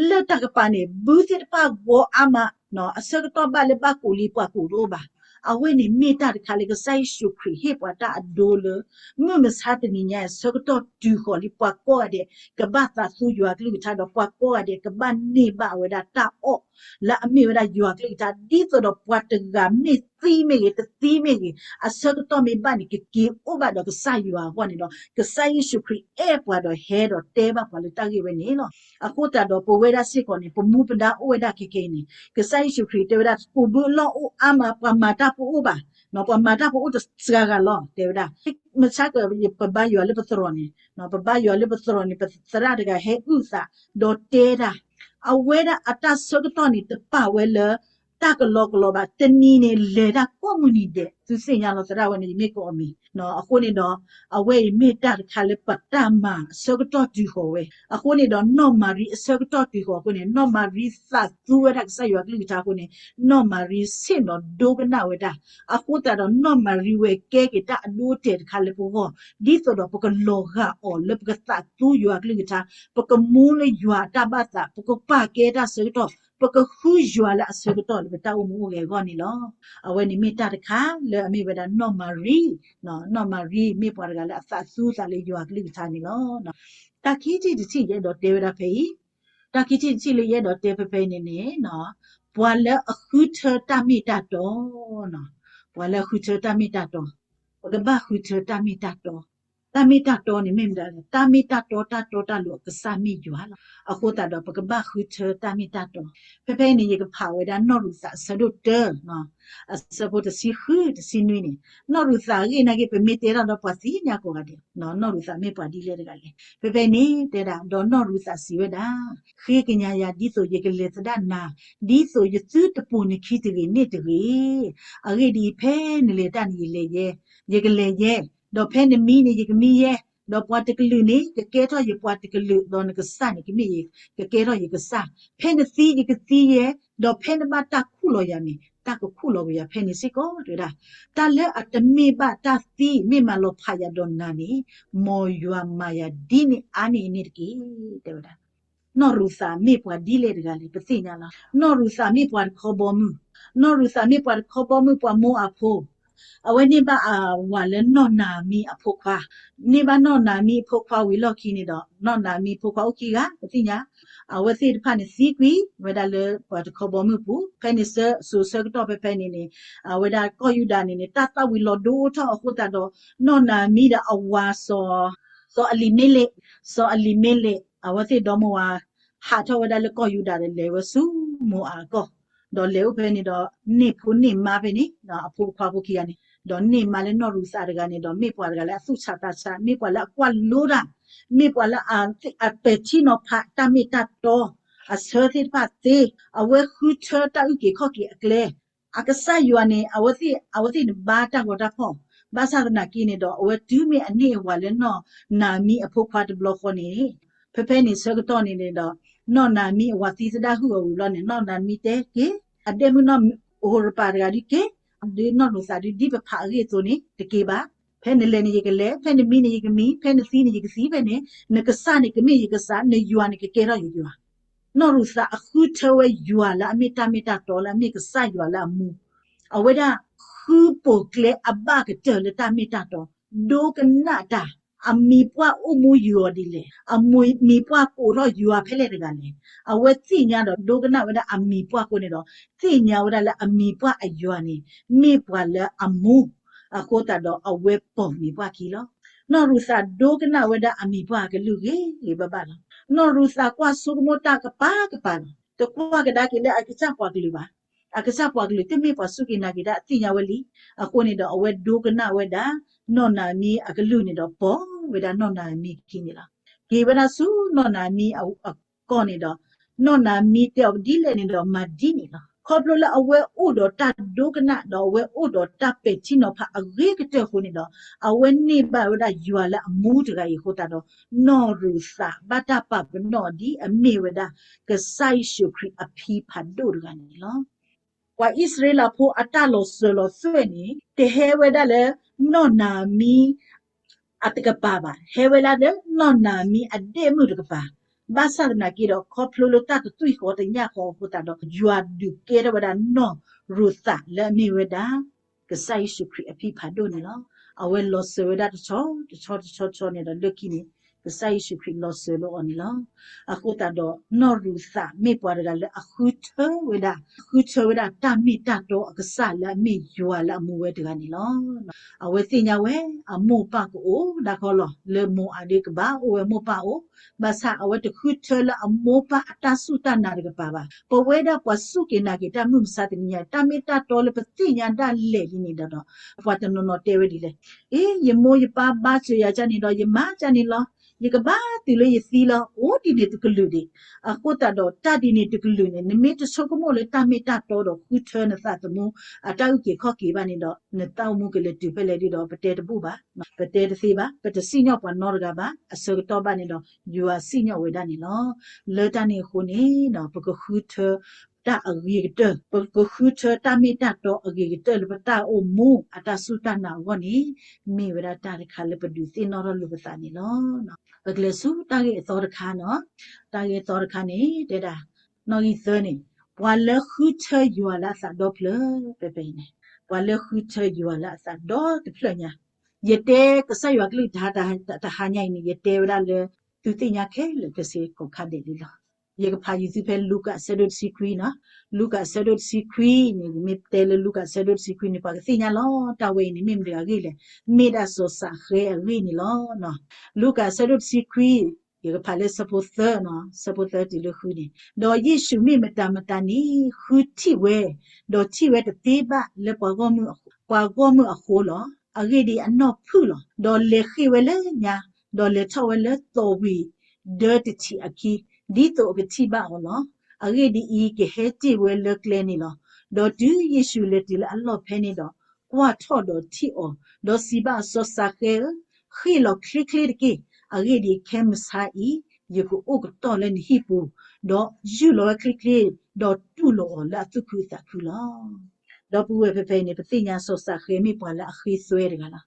လၢတၢ်ကပၤန့ၣ် ဘုသ့ၣ်တဖၣ်ဂီၤအါမး, အဆၢကတီၢ်ဘၣ်လၢဘၣ်ကိၣ်လံ ပှၤကိၣ်တအိၣ်ဘၣ်. အဝဲန့ၣ်မ့ၢ်တၢ်တခါလၢကစၢ်ယ့ၣ်ၡူးခရံာ်ဟ့ၣ်ပှၤတၢ်အဒိလၢ မုၢ်မဆါတနံၤညါအံၤ ဆၢကတီၢ်တုၤဃီၤလံ ပှၤကိးဂၤဒဲး ကဘၣ်သးသူယွၤကလုၢ်ကထါဒီး ပှၤကိးဂၤဒဲး ကဘၣ်န့ၢ်ဘၣ်ဝဲဒၣ်တၢ်အီၣ် လၢအမ့ၢ်ဝဲဒၣ်ယွၤကလုၢ်ကထါ ဒ်သိးဒီးပှၤတဂၤမ့ၢ်သံမ့ၢ်ဂ့ၤ တသံမ့ၢ်ဂ့ၤ အဆၢကတီၢ်မ့ၢ်ဘၣ်န့ၣ် ကက့ၤအိၣ်ဘၣ်ဒီးကစၢ်ယွၤအဂီၢ်န့ၣ်လီၤ. ကစၢ်ယ့ၣ်ၡူးခရံာ်အဲၣ်ပှၤဒီးဟဲဒီးတဲဘၣ်ပှၤလၢတၢ်ဂ့ၢ်ဝဲန့ၣ်လီၤ. အဃိသတးဒီးပဝဲဒၣ်စ့ၢ်ကီးန့ၣ် ပမူပဒါအိၣ်ဝဲဒၣ်ခဲခဲအံၤန့ၣ် ကစၢ်ယ့ၣ်ၡူးခရံာ်တဲဝဲဒၣ် ကိၣ်ဘုအလီၢ်အိၣ်အါမး ပှၤမၤတၢ်ပအိၣ်ဘၣ်, ပှၤမၤတၢ်ပအိၣ်တစှၤဂၤလီၤ တဲဝဲဒၣ်. မဆါက ပဘါယွၤလၢပသရိာ်န့ၣ်, ပဘါယွၤလၢပသရိာ်န့ၣ် ပသရၣ်တဂၤဟဲအုၣ်သး ဒီးတဲတၢ်, အဝဲဒၣ်အတၢ်ဆၢကတီၢ်န့ၣ် တပာ်ဝဲလၢ တၢ်ကလီကလီဘၣ်, တနံၤန့ၣ် လဲၤတၢ်ကိးမုၢ်နံၤဒဲး, သုသ့ၣ်ညါလီၤ သရၣ်ဝဲန့ၣ် ယမ့ၢ်ကိးအီၤမံၤ, အဃိန့ၣ်ဒီး အဝဲအံၤမ့ၢ်တၢ်တခါလၢပတၢ်မၤအဆၢကတီၢ်တုၤဃီၤဝဲ, အဃိန့ၣ်ဒီး နီၢ်မၤရံအဆၢကတီၢ်တုၤဃီၤအဃိန့ၣ် နီၢ်မၤရံသးသူဝဲဒၣ်ကစၢ်ယွၤကလုၢ်ကထါအဃိန့ၣ် နီၢ်မၤရံဆ့ၣ်နီၤဒိကနၣ်ဝဲဒၣ်, အဃိသတးဒီး နီၢ်မၤရံဝဲကဲက့ၤတၢ်အဒိအတဲာ်တခါလၢပဂီၢ်, ဒ်သိးဒီးပကလီၤဂာ်အီၤလၢပကသးသူယွၤကလုၢ်ကထါ, ပကမူလၢယွၤအတၢ်ဘၣ်သး, ပကပာ်ကဲတၢ်ဆၢကတီၢ်, ပကဃုယွၤလၢအဆၢကတီၢ်လၢပတၢ်အိၣ်မူအိၣ်ဂဲၤအဂီၢ်န့ၣ်လီၤ. အဝဲန့ၣ်မ့ၢ်တၢ်တခါလၢအမ့ၢ်ဝဲဒၣ်နီၢ်မၤရံ, နီၢ်မၤရံမ့ၢ်ပှၤတဂၤလၢအသးသူသးလၢယွၤအကလုၢ်ကထါန့ၣ်လီၤ. တၢ်ခံထံၣ်တထံၣ်ယအဲၣ်ဒိးတဲဝဲဒၣ်ဖဲအံၤ, တၢ်ခံထံၣ်တထံၣ်လၢယအဲၣ်ဒိးတဲဖဲဖဲအံၤန့ၣ်န့ၣ်, ပှၤလၢအဃုထၢတၢ်မ့ၢ်တၢ်တီ, ပှၤလၢအဃုထၢတၢ်မ့ၢ်တၢ်တီ, ပကဘၣ်ဃုထၢတၢ်မ့ၢ်တၢ်တီ. တၢ်မ့ၢ်တၢ်တီန့ၣ်မ့ၢ်မတၤလဲၣ်, တၢ်မ့ၢ်တၢ်တီတၢ်တီတၢ်လိၤအကစၢ်မ့ၢ်ယွၤလီၤ. အဃိသတးဒီး ပကဘၣ်ဃုထၢတၢ်မ့ၢ်တၢ်တီ. ဖဲဖဲအံၤန့ၣ် ယကဖးဝဲဒၣ်နီၢ်ရူၤသးအဆၢဒိၣ်တၢ, အဆၢဖိတဆံဃု တဆံနွံန့ၣ်, နီၢ်ရူၤသးအဂ့ၢ်နာ်က့ ပမ့ၢ်တဲတၢ်ဒီးပှၤသ့ၣ်ညါကိးဂၤဒဲး, နီၢ်ရူၤသးမ့ၢ်ပှၤဒ်လဲၣ်တဂၤလဲၣ်. ဖဲဖဲန့ၣ်တဲဒၣ်, ဒီးနီၢ်ရူၤသးစံးဝဲဒၣ်, ဃ့ကညးယၤဒ်သိးယကလဲၤသဒၣ်နၤ, ဒ်သိးယသုတပိာ်နခံတဂ့ၤန့ၣ်တဂ့ၤ. အဂ့ၢ်ဒ်အံၤ, ဖဲနလဲၤတၢ်န့ၣ် ယလဲၤယဲ, ယကလဲၤယဲ, ဒီးဖဲနမံန့ၣ် ယကမံယဲ, ဒီးပှၤတကလုာ်န့ၣ် ကကဲထီၣ်ယပှၤတကလုာ်, ဒီးနကစၢ်န့ၣ် ကမ့ၢ်ယကကဲထီၣ်ယကစၢ်, ဖဲနသံယကသံယဲ, ဒီးဖဲနဘၣ်တၢ်ခူၣ်လီၤယၤန့ၣ် တၢ်ကခူၣ်လီၤကွံာ်ယၤဖဲန့ၣ်စ့ၢ်ကီး တဲဝဲဒၣ်. တၢ်လၢအတမ့ၢ်ဘၣ်တၢ်သံ မ့ၢ်မၤလီၤဖးယၤဒီးနၤန့ၣ်, မ်ယွၤမၤယၤဒ်န့ၣ်အါန့ၢ်အန့ၣ်တက့ၢ်, တဲဝဲဒၣ်. နီၢ်ရူၤသးမ့ၢ်ပှၤဒ်လဲၣ်တဂၤလဲၣ် ပသ့ၣ်ညါလီၤ. နီၢ်ရူၤသးမ့ၢ်ပှၤတခီဘီမုၢ်, နီၢ်ရူၤသးမ့ၢ်ပှၤတခီဘီမုၢ် ပှၤမိၤအၤဖိ, အဝဲန့ၢ်ဘၣ်အဝၤလၢနီၢ်နၤမံအဖိခွါ, န့ၢ်ဘၣ်နီၢ်နၤမံအဖိခွါဝံၤလီၢ်ခံန့ၣ်ဒီး နီၢ်နၤမံအဖိခွါအိၣ်ခံဂၤ ပသ့ၣ်ညါ, အဝဲသ့ၣ်တဖၣ်န့ၣ်သံကွံာ်ဝဲဒၣ်လၢပှၤတခီဘီမုၢ်ပူၤ, ဖဲန့ၣ်စိၤဆၢကတီၢ်ဖဲဖဲန့ၣ်န့ၣ်, အဝဲဒၣ်ကီၢ်ယူဒၤန့ၣ်န့ၣ် တၢ်သၣ်ဝံၤလီၤဒိအိၣ်ထီၣ်အဃိသတးဒီး နီၢ်နၤမံဒီးအဝၤ စီၤအလံၤမ့လ့း, စီၤအလံၤမ့လ့း အဝဲသ့ၣ်ဒီမါဝၤ ဟးထီၣ်ဝဲဒၣ်လၢကီၢ်ယူဒၤဒီးလဲၤဝဲဆူမိၤအၤအကီၢ်, ဒီးလဲၤအိၣ်ဖဲန့ၣ်ဒီး န့ၢ်ဖိန့ၢ်မါဖဲန့ၣ်, အဖိခွါဖိခံဂၤန့ၣ်, ဒီးန့ၢ်မါလၢနီၢ်ရူၤသးတဂၤန့ၣ်ဒီး မ့ၢ်ပှၤတဂၤလၢအသူၣ်ဆးသးဆး, မ့ၢ်ပှၤလၢအကွၢ်လိတၢ်, မ့ၢ်ပှၤလၢအပဲာ်ထံနီၤဖးတၢ်မ့ၢ်တၢ်တီ, အဆၢသ့ၣ်တဖၣ်သ့, အဝဲဃုထၢတၢ်အုၣ်က့ၤခီၣ်က့ၤအကျဲ အကစၢ်ယွၤန့ၣ် အဝဲသ့ၣ်, အဝဲသ့ၣ်န့ၣ်ဘါတၢ်ဂီၤတၢ်ဖီၣ်, ဘၣ်ဆၣ်သနာ်က့န့ၣ်ဒီး အဝဲတုၤမ့ၢ်အန့ၢ်အဝၤလၢနီၢ်နၤမံအဖိခွါတဘျီဃီန့ၣ်, ဖဲဖဲန့ၣ်ဆၢကတီၢ်န့ၣ်န့ၣ်ဒီး နီၢ်နၤမံအဝၤသံသဒၣ်ဟုၣ်အီၤဝံၤဘျီန့ၣ် နီၢ်နၤမံတဲက့ၤ အဒဲၣ်မုၣ်နီၢ်ဟိၤရပၤတဂၤဒုးက့ၤ, ဒုးနီၢ်ရူၤသးဒုးဒ်ပဖးအဂ့ၢ်အသိးန့ၣ် တက့ၤဘၣ်, ဖဲနလဲၤန့ၣ်ယကလဲၤ, ဖဲနမံန့ၣ်ယကမံ, ဖဲနသံန့ၣ်ယကသံ, ဖဲန့ၣ် နကစၢ်န့ၣ်ကမ့ၢ်ယကစၢ်, နယွၤန့ၣ်ကကဲထီၣ်ယယွၤ. နီၢ်ရူၤသးအဃုထၢဝဲယွၤလၢအမ့ၢ်တၢ်မ့ၢ်တၢ်တီ လၢအမ့ၢ်ကစၢ်ယွၤလၢအမူ, အဝဲဒၣ်ဃုပိာ်ကျဲအဘၣ်ကတၢၢ်လၢတၢ်မ့ၢ်တၢ်တီ, ဒိကနၣ်တၢ်, အမံၤပှၢ်အိၣ်မူယွၤဒ်လဲၣ်, အမံၤပှၢ်ကိးထီၣ်ယွၤဖဲလဲၣ်တဂၤလဲၣ်, အဝဲသ့ၣ်ညါဒီးဒိကနၣ်ဝဲဒၣ်အမံၤပှၢ်ကိးန့ၣ်ဒီး သ့ၣ်ညါဝဲဒၣ်လၢအမံၤပှၢ်အယွၤန့ၣ် မ့ၢ်ပှၤလၢအမူ, အဃိသတးဒီးအဝဲပိာ်မံၤပှၢ်ခံလီၤ. နီၢ်ရူၤသးဒိကနၣ်ဝဲဒၣ်အမံၤပှၢ်အကလုၢ်ဂ့ၤဂ့ၤဘၣ်ဘၣ်လီၤ. နီၢ်ရူၤသးကွၢ်ဆိကမိၣ်တၢ်ကပၤကပၤလီၤ. တကွၢ်ကဒါက့ၤလၢအကစၢ်ပှၤကလုာ်ဘၣ်. အကစၢ်ပှၤကလုာ်တမ့ၢ်ပှၤစူၢ်က့ၤနာ်က့ၤတၢ် အသ့ၣ်ညါဝဲလံ. အဃိန့ၣ်ဒီးအဝဲဒိကနၣ်ဝဲဒၣ် နီၢ်နၤမံအကလုၢ်န့ၣ်ဒီး ပိာ်ဝဲဒၣ်နီၢ်နၤမံခံန့ၣ်လီၤ. က့ၤဝဲဒၣ်ဆူနီၢ်နၤမံအကီၢ်န့ၣ်ဒီး နီၢ်နၤမံတဲအီၤဒ်လဲၣ်န့ၣ်ဒီး မၤဒ်န့ၣ်လီၤ. ခီဖျိလၢအဝဲအိၣ်ဒီးတၢ်ဒိကနၣ် ဒီးအဝဲအိၣ်ဒီးတၢ်ပဲာ်ထံနီၤဖးအဂ့ၤကတၢၢ်အဃိန့ၣ်ဒီး အဝဲန့ၢ်ဘၣ်ဝဲဒၣ်ယွၤလၢအမူတဂၤအံၤအဃိသတးဒီး နီၢ်ရူၤသးဘၣ်တၢ်ပာ်ပနီၣ်အီၤဒ်အမ့ၢ်ဝဲဒၣ် ကစၢ်ယ့ၣ်ၡူးခရံာ်အဖံဖးဒိၣ်တဂၤန့ၣ်လီၤ. ပှၤအံၣ်စရ့လးဖိအတၢ်လီၤစၢၤလီၤသွဲၣ်န့ၣ် တဟဲဝဲဒၣ်လၢနီၢ်နၤမံ အတကပၤဘၣ်, ဟဲဝဲဒၣ်လၢနီၢ်နၤမံအဒဲၣ်မုၣ်တကပၤ, ဘၣ်ဆၣ်သနာ်က့ဒီး ခီဖျိလၢတၢ်တသွံၣ်ဃီတညၣ်ဃီအဃိသတးဒီး ယွၤဒုးကဲထီၣ်ဝဲဒၣ်နီၢ်ရူၤသးလၢအမ့ၢ်ဝဲဒၣ် ကစၢ်ယ့ၣ်ၡူးခရံာ်အဖံဖးဒိၣ်န့ၣ်လီၤ. အဝဲလီၤစၢၤဝဲဒၣ်တဆီတဆီတဆီတဆီန့ၣ်ဒီး လၢခံန့ၣ် ကစၢ်ယ့ၣ်ၡူးခရံာ်လီၤစၢၤလၢအီၤန့ၣ်လီၤ. အဃိသတးဒီး နီၢ်ရူၤသးမ့ၢ်ပှၤတဂၤလၢအဃုထၢဝဲဒၣ် ဃုထၢဝဲဒၣ်တၢ်မ့ၢ်တၢ်တီအကစၢ်လၢအမ့ၢ်ယွၤလၢအမူဝဲတဂၤန့ၣ်လီၤ. အဝဲသ့ၣ်ညါဝဲ အမိၢ်ပၢ်ကအိၣ်ဒၣ်ခီလီၤ. လၢမိၤအၤဒုးကဘၣ်အိၣ်ဝဲမိၢ်ပၢ်အိၣ်, ဘၣ်ဆၣ်အဝဲတဃုထၢလၢအမိၢ်ပၢ်အတၢ်စူၢ်တၢ်နာ်တကပၤဘၣ်. ပဝဲဒၣ်ပှၤစူၢ်က့ၤနာ်က့ၤတၢ်မုၢ်မဆါတနံၤညါ တၢ်မ့ၢ်တၢ်တီလၢပသ့ၣ်ညါဒၣ်လဲာ်လံန့ၣ်ဒီး ပှၤတနီၤနီၤတဲဝဲဒ်လဲၣ်, အ့ ယမိၢ်ယပၢ်ဘါစၢၤယၤကန့ၣ်ဒီး ယမၤကန့ၣ်လီၤ. ယကဘၣ်တုၤလၢယသံလီၤ. အိၣ်ဒ်န့ၣ်တကလုာ်ဒံး. အဃိသတးဒီး တၢ်ဒ်န့ၣ်တကလုာ်န့ၣ် နမ့ၢ်တဆိကမိၣ်လၢတၢ်မ့ၢ်တၢ်တီဒီးဃုထၢနသးသမူ အတၢ်အုၣ်က့ၤခီၣ်က့ၤဘၣ်န့ၣ်ဒီး နတၢ်အိၣ်မူကလဲၤတုၤဖဲလဲၣ်ဒ်ဒီး ပတဲတဘူၣ်ဘၣ်, ပတဲတသ့ဘၣ်, ပတစံၣ်ညီၣ်ပှၤနီတဂၤဘၣ်. အဆၢကတီၢ်ဘၣ်န့ၣ်ဒီး ယွၤစံၣ်ညီၣ်ဝဲဒၣ်န့ၣ်လီၤ. လၢတၢ်န့ၣ်အဃိန့ၣ် ပကဃုထၢ တၢ်အဂ့ၤကတၢၢ်, ပကဃုထၢတၢ်မ့ၢ်တၢ်တီအဂ့ၤကတၢၢ်လၢပတၢ်အိၣ်မူအတၢ်စူၢ်တၢ်နာ်အဂီၢ်န့ၣ် မ့ၢ်ဝဲဒၣ်တၢ်တခါလၢပဒုးသ့ၣ်နီၣ်ထီၣ်လိာ်ပသးန့ၣ်လီၤ. ပကလဲၤဆူတၢ်ဂ့ၢ်အသီတခါန့ၣ်, တၢ်ဂ့ၢ်အသီတခါန့ၣ် တဲဒၣ် နီၣ်ဂံၢ်သၢန့ၣ် ပှၤလၢဃုထၢယွၤလၢအသးဒီဖျၢၣ် ဖဲဖဲအံၤန့ၣ်, ပှၤလၢဃုထၢယွၤလၢအသးဒီတဖျၢၣ်ညါ, ယတဲကစၢ်ယွၤကလုၢ်တဟါတဟါညါအံၤန့ၣ် ယတဲဝဲဒၣ်လၢ သုသ့ၣ်ညါခဲလၢာ်ခဲဆ့ကိးခါဒဲးလံလီၤ. ယကဖးယုာ်သုဖဲလူၤကၣ်အဆၢဒိၣ်တဆံခွံနီၤ, လူၤကၣ်အဆၢဒိၣ်တဆံခွံန့ၣ် မ့ၢ်တဲလၢလူၤကၣ်အဆၢဒိၣ်တဆံခွံန့ၣ် ပှၤကသ့ၣ်ညါလီၤ. တၢ်ဝဲအံၤန့ၣ် မ့ၢ်မတၤအဂ့ၢ်လဲၣ်, မ့ၢ်ဒၣ်စီၤစးဃဲအဂ့ၢ်န့ၣ်လီၤ. လူၤကၣ်အဆၢဒိၣ်တဆံခွံ ယကဖးလၢဆၢဖိသၢနီၤ, ဆၢဖိသၢတုၤလၢဃုန့ၣ်, ဒီးယ့ၣ်ၡူးမ့ၢ်မတၤမတၤန့ၣ် ဃုထံၣ်ဝဲ, ဒီးထံၣ်ဝဲတသ့ဘၣ်လၢပှၤဂီၢ်မုၢ်အဃိလီၤ. အဂ့ၢ်ဒ်အံၤ အနီၢ်ဖုၣ်လီၤ. ဒီးလဲၤဃ့ၢ်ဝဲလၢညါ, ဒီးလဲၤထီၣ်ဝဲလၢသီၣ်ဝံၤဒၢတထံးအခံ, ဒ်သိးအကထံၣ်ဘၣ်အီၤလီၤ. အဂ့ၢ်ဒ်အံၤ, ကဟဲတ့ၢ်ဝဲလၢကျဲန့ၣ်လီၤ. ဒီးတုၤယ့ၣ်ၡူးလဲၤတုၤလၢအလီၢ်ဖဲန့ၣ်ဒီး, ကွၢ်ထီၣ်ဒီးထံၣ်အီၤ, ဒီးစံးဘၣ်အီၤ, စီၤစးဃဲဧၢ, ဃ့ၢ်လီၤချ့ချ့တက့ၢ်. အဂ့ၢ်ဒ်အံၤ, ခဲမုၢ်ဆါအံၤ ယကအိၣ်ကတီၢ်လၢနဟံၣ်ပူၤ, ဒီးယူၢ်လီၤဝဲချ့ချ့, ဒီးတူၢ်လိာ်အီၤလၢအသူၣ်ခုသးခုလီၤ. ဒီပုၢ်ဝဲၢ် ဖဲဖဲအံၤန့ၣ် ပသ့ၣ်ညါစီၤစးဃဲမ့ၢ်ပှၤလၢအဃ့သွဲတဂၤလီၤ.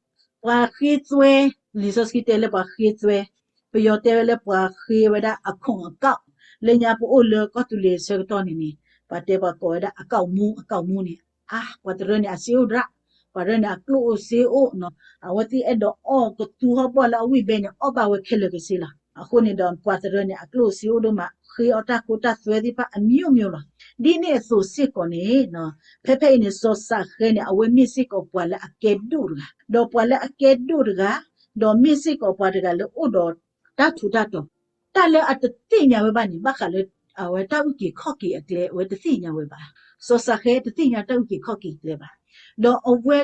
ပှၤဃ့သွဲ, လံာ်စီဆှံတဲလၢပှၤဃ့သွဲ, ပယီၤတဲဝဲလၢပှၤဃ့ဝဲဒၣ်အခိၣ်အကီၢ်, လၢညါပအိၣ်လၢကီၢ်သူလ့ၤဆၢကတီၢ်န့ၣ်န့ၣ်, ပှၤတဲပှၤကိးဝဲဒၣ်အကီၢ်မူ, အကီၢ်မူန့ၣ်, အါ, ပှၤတရၢန့ၣ်အစ့အိၣ်ဒၣ်, ပှၤတရၢန့ၣ်အကျိၣ်အိၣ်စ့အိၣ်နီၤ, အဝဲသ့ၣ်အဲၣ်ဒိးအီၣ်ကသူဟီၣ်ဘီၣ်လၢအဝံၣ်ဘဲန့ၣ် အီၣ်ဘၣ်ဝဲခဲလၢာ်ခဲဆ့လီၤ. အဃိန့ၣ်ဒီး ပှၤတရၢန့ၣ် အကျိၣ်စ့အိၣ်ဒိၣ်မး, ဃ့အီၣ်တၢ်ခိတၢ်သွဲသ့ၣ်တဖၣ် အမျိုးမျိုးလီၤ. ဒ်န့ၣ်အသိးစ့ၢ်ကီးန့ၣ်, ဖဲဖဲအံၤန့ၣ် စီၤစးဃဲန့ၣ် အဝဲမ့ၢ်စ့ၢ်ကီးပှၤလၢအကဲဒိၣ်တဂၤ, ဒီးပှၤလၢအကဲဒိၣ်တဂၤ, ဒီးမ့ၢ်စ့ၢ်ကီးပှၤတဂၤလၢအိၣ်ဒီးတၢ်ထူးတၢ်တီၤ, တၢ်လၢအတသ့ၣ်ညါဝဲဘၣ်န့ၣ် ဘၣ်ဃးလၢ အဝဲတၢ်အုၣ်က့ၤခီၣ်က့ၤအကျဲ အဝဲတသ့ၣ်ညါဝဲဘၣ်. စီၤစးဃဲတသ့ၣ်ညါတၢ်အုၣ်က့ၤခီၣ်က့ၤအကျဲဘၣ်. ဒီးအဝဲ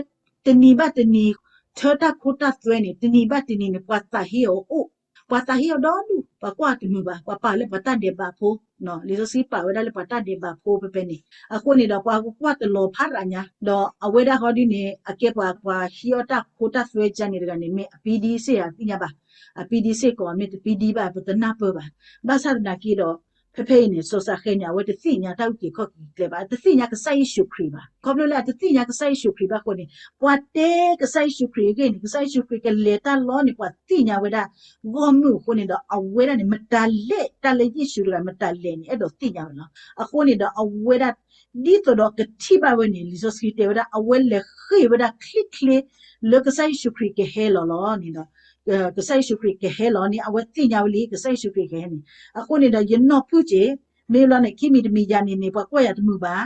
တနံၤဘၣ်တနံၤ ထၢတၢ်ခိတၢ်သွဲန့ၣ် တနံၤဘၣ်တနံၤန့ၣ် ပှၤသးဟ့အီၤအိၣ်, ပှၤသးဟ့အီၤဒီဒူၣ်, ပှၤကွၢ်တမုာ်ဘၣ်, ပှၤပာ်လၢပှၤတၢ်ဒဲးဘးဖိ, လံာ်စီဆှံပာ်ဝဲဒၣ်လၢပှၤတၢ်ဒဲးဘးဖိဖဲဖဲန့ၣ်. အဃိန့ၣ်ဒီး ပှၤကကွၢ်တလီၤဖးရၤညါ, ဒီးအဝဲဒၣ်ဃီဒ်န့ၣ် အကဲပှၤ ပှၤဟ့အီၣ်တၢ်ခိတၢ်သွဲကါန့ၣ်တဂၤန့ၣ် မ့ၢ်အပံဒံစ့ၢ်ဧါသ့ၣ်ညါဘၣ်, အပံဒံစ့ၢ်ကီး မ့ၢ်တပံဒံဘၣ် ပတနၢ်ပၢၢ်ဘၣ်. ဘၣ်ဆၣ်သနာ်က့ဒီး ဖဲဖဲအံၤန့ၣ် စီၤစးဃဲန့ၣ် အဝဲတသ့ၣ်ညါတၢ်အုၣ်က့ၤခီၣ်က့ၤကျဲဘၣ်, တသ့ၣ်ညါကစၢ်ယ့ၣ်ၡူးခရံာ်ဘၣ်. ခီဖျိလၢအတသ့ၣ်ညါကစၢ်ယ့ၣ်ၡူးခရံာ်ဘၣ်အဃိန့ၣ် ပှၤတဲကစၢ်ယ့ၣ်ၡူးခရံာ်အဂ့ၢ်န့ၣ် ကစၢ်ယ့ၣ်ၡူးခရံာ်ကလဲၤတၢ်လီၤန့ၣ် ပှၤသ့ၣ်ညါဝဲဒၣ် ဂီၢ်မုၢ်အဃိန့ၣ်ဒီး အဝဲဒၣ်န့ၣ် မတၤလဲၣ် တၢ်လၢယ့ၣ်ၡူးတဂၤမတၤလဲၣ်န့ၣ် အဲၣ်ဒိးသ့ၣ်ညါဝဲလီၤ. အဃိန့ၣ်ဒီး အဝဲဒၣ် ဒ်သိးဒီးကထံၣ်ဘၣ်ဝဲန့ၣ် လံာ်စီဆှံတဲဝဲဒၣ် အဝဲလဲၤဃ့ၢ်ဝဲဒၣ်ချ့ချ့ လၢကစၢ်ယ့ၣ်ၡူးခရံာ်ကဟဲလီၤလီၤန့ၣ်ဒီး ကစၢ်ယ့ၣ်ၡူးခရံာ်ကဟဲလီၤန့ၣ် အဝဲသ့ၣ်ညါဝဲလံ ကစၢ်ယ့ၣ်ၡူးခရံာ်ကဟဲန့ၣ်. အဃိန့ၣ်ဒီး ယနီၢ်ဖုၣ်က့ၤ မ့ၢ်လီၤန့ၣ် ခံမံၤတမံၤယၤန့ၣ်န့ၣ် ပှၤကွၢ်ယၤတမုာ်ဘၣ်.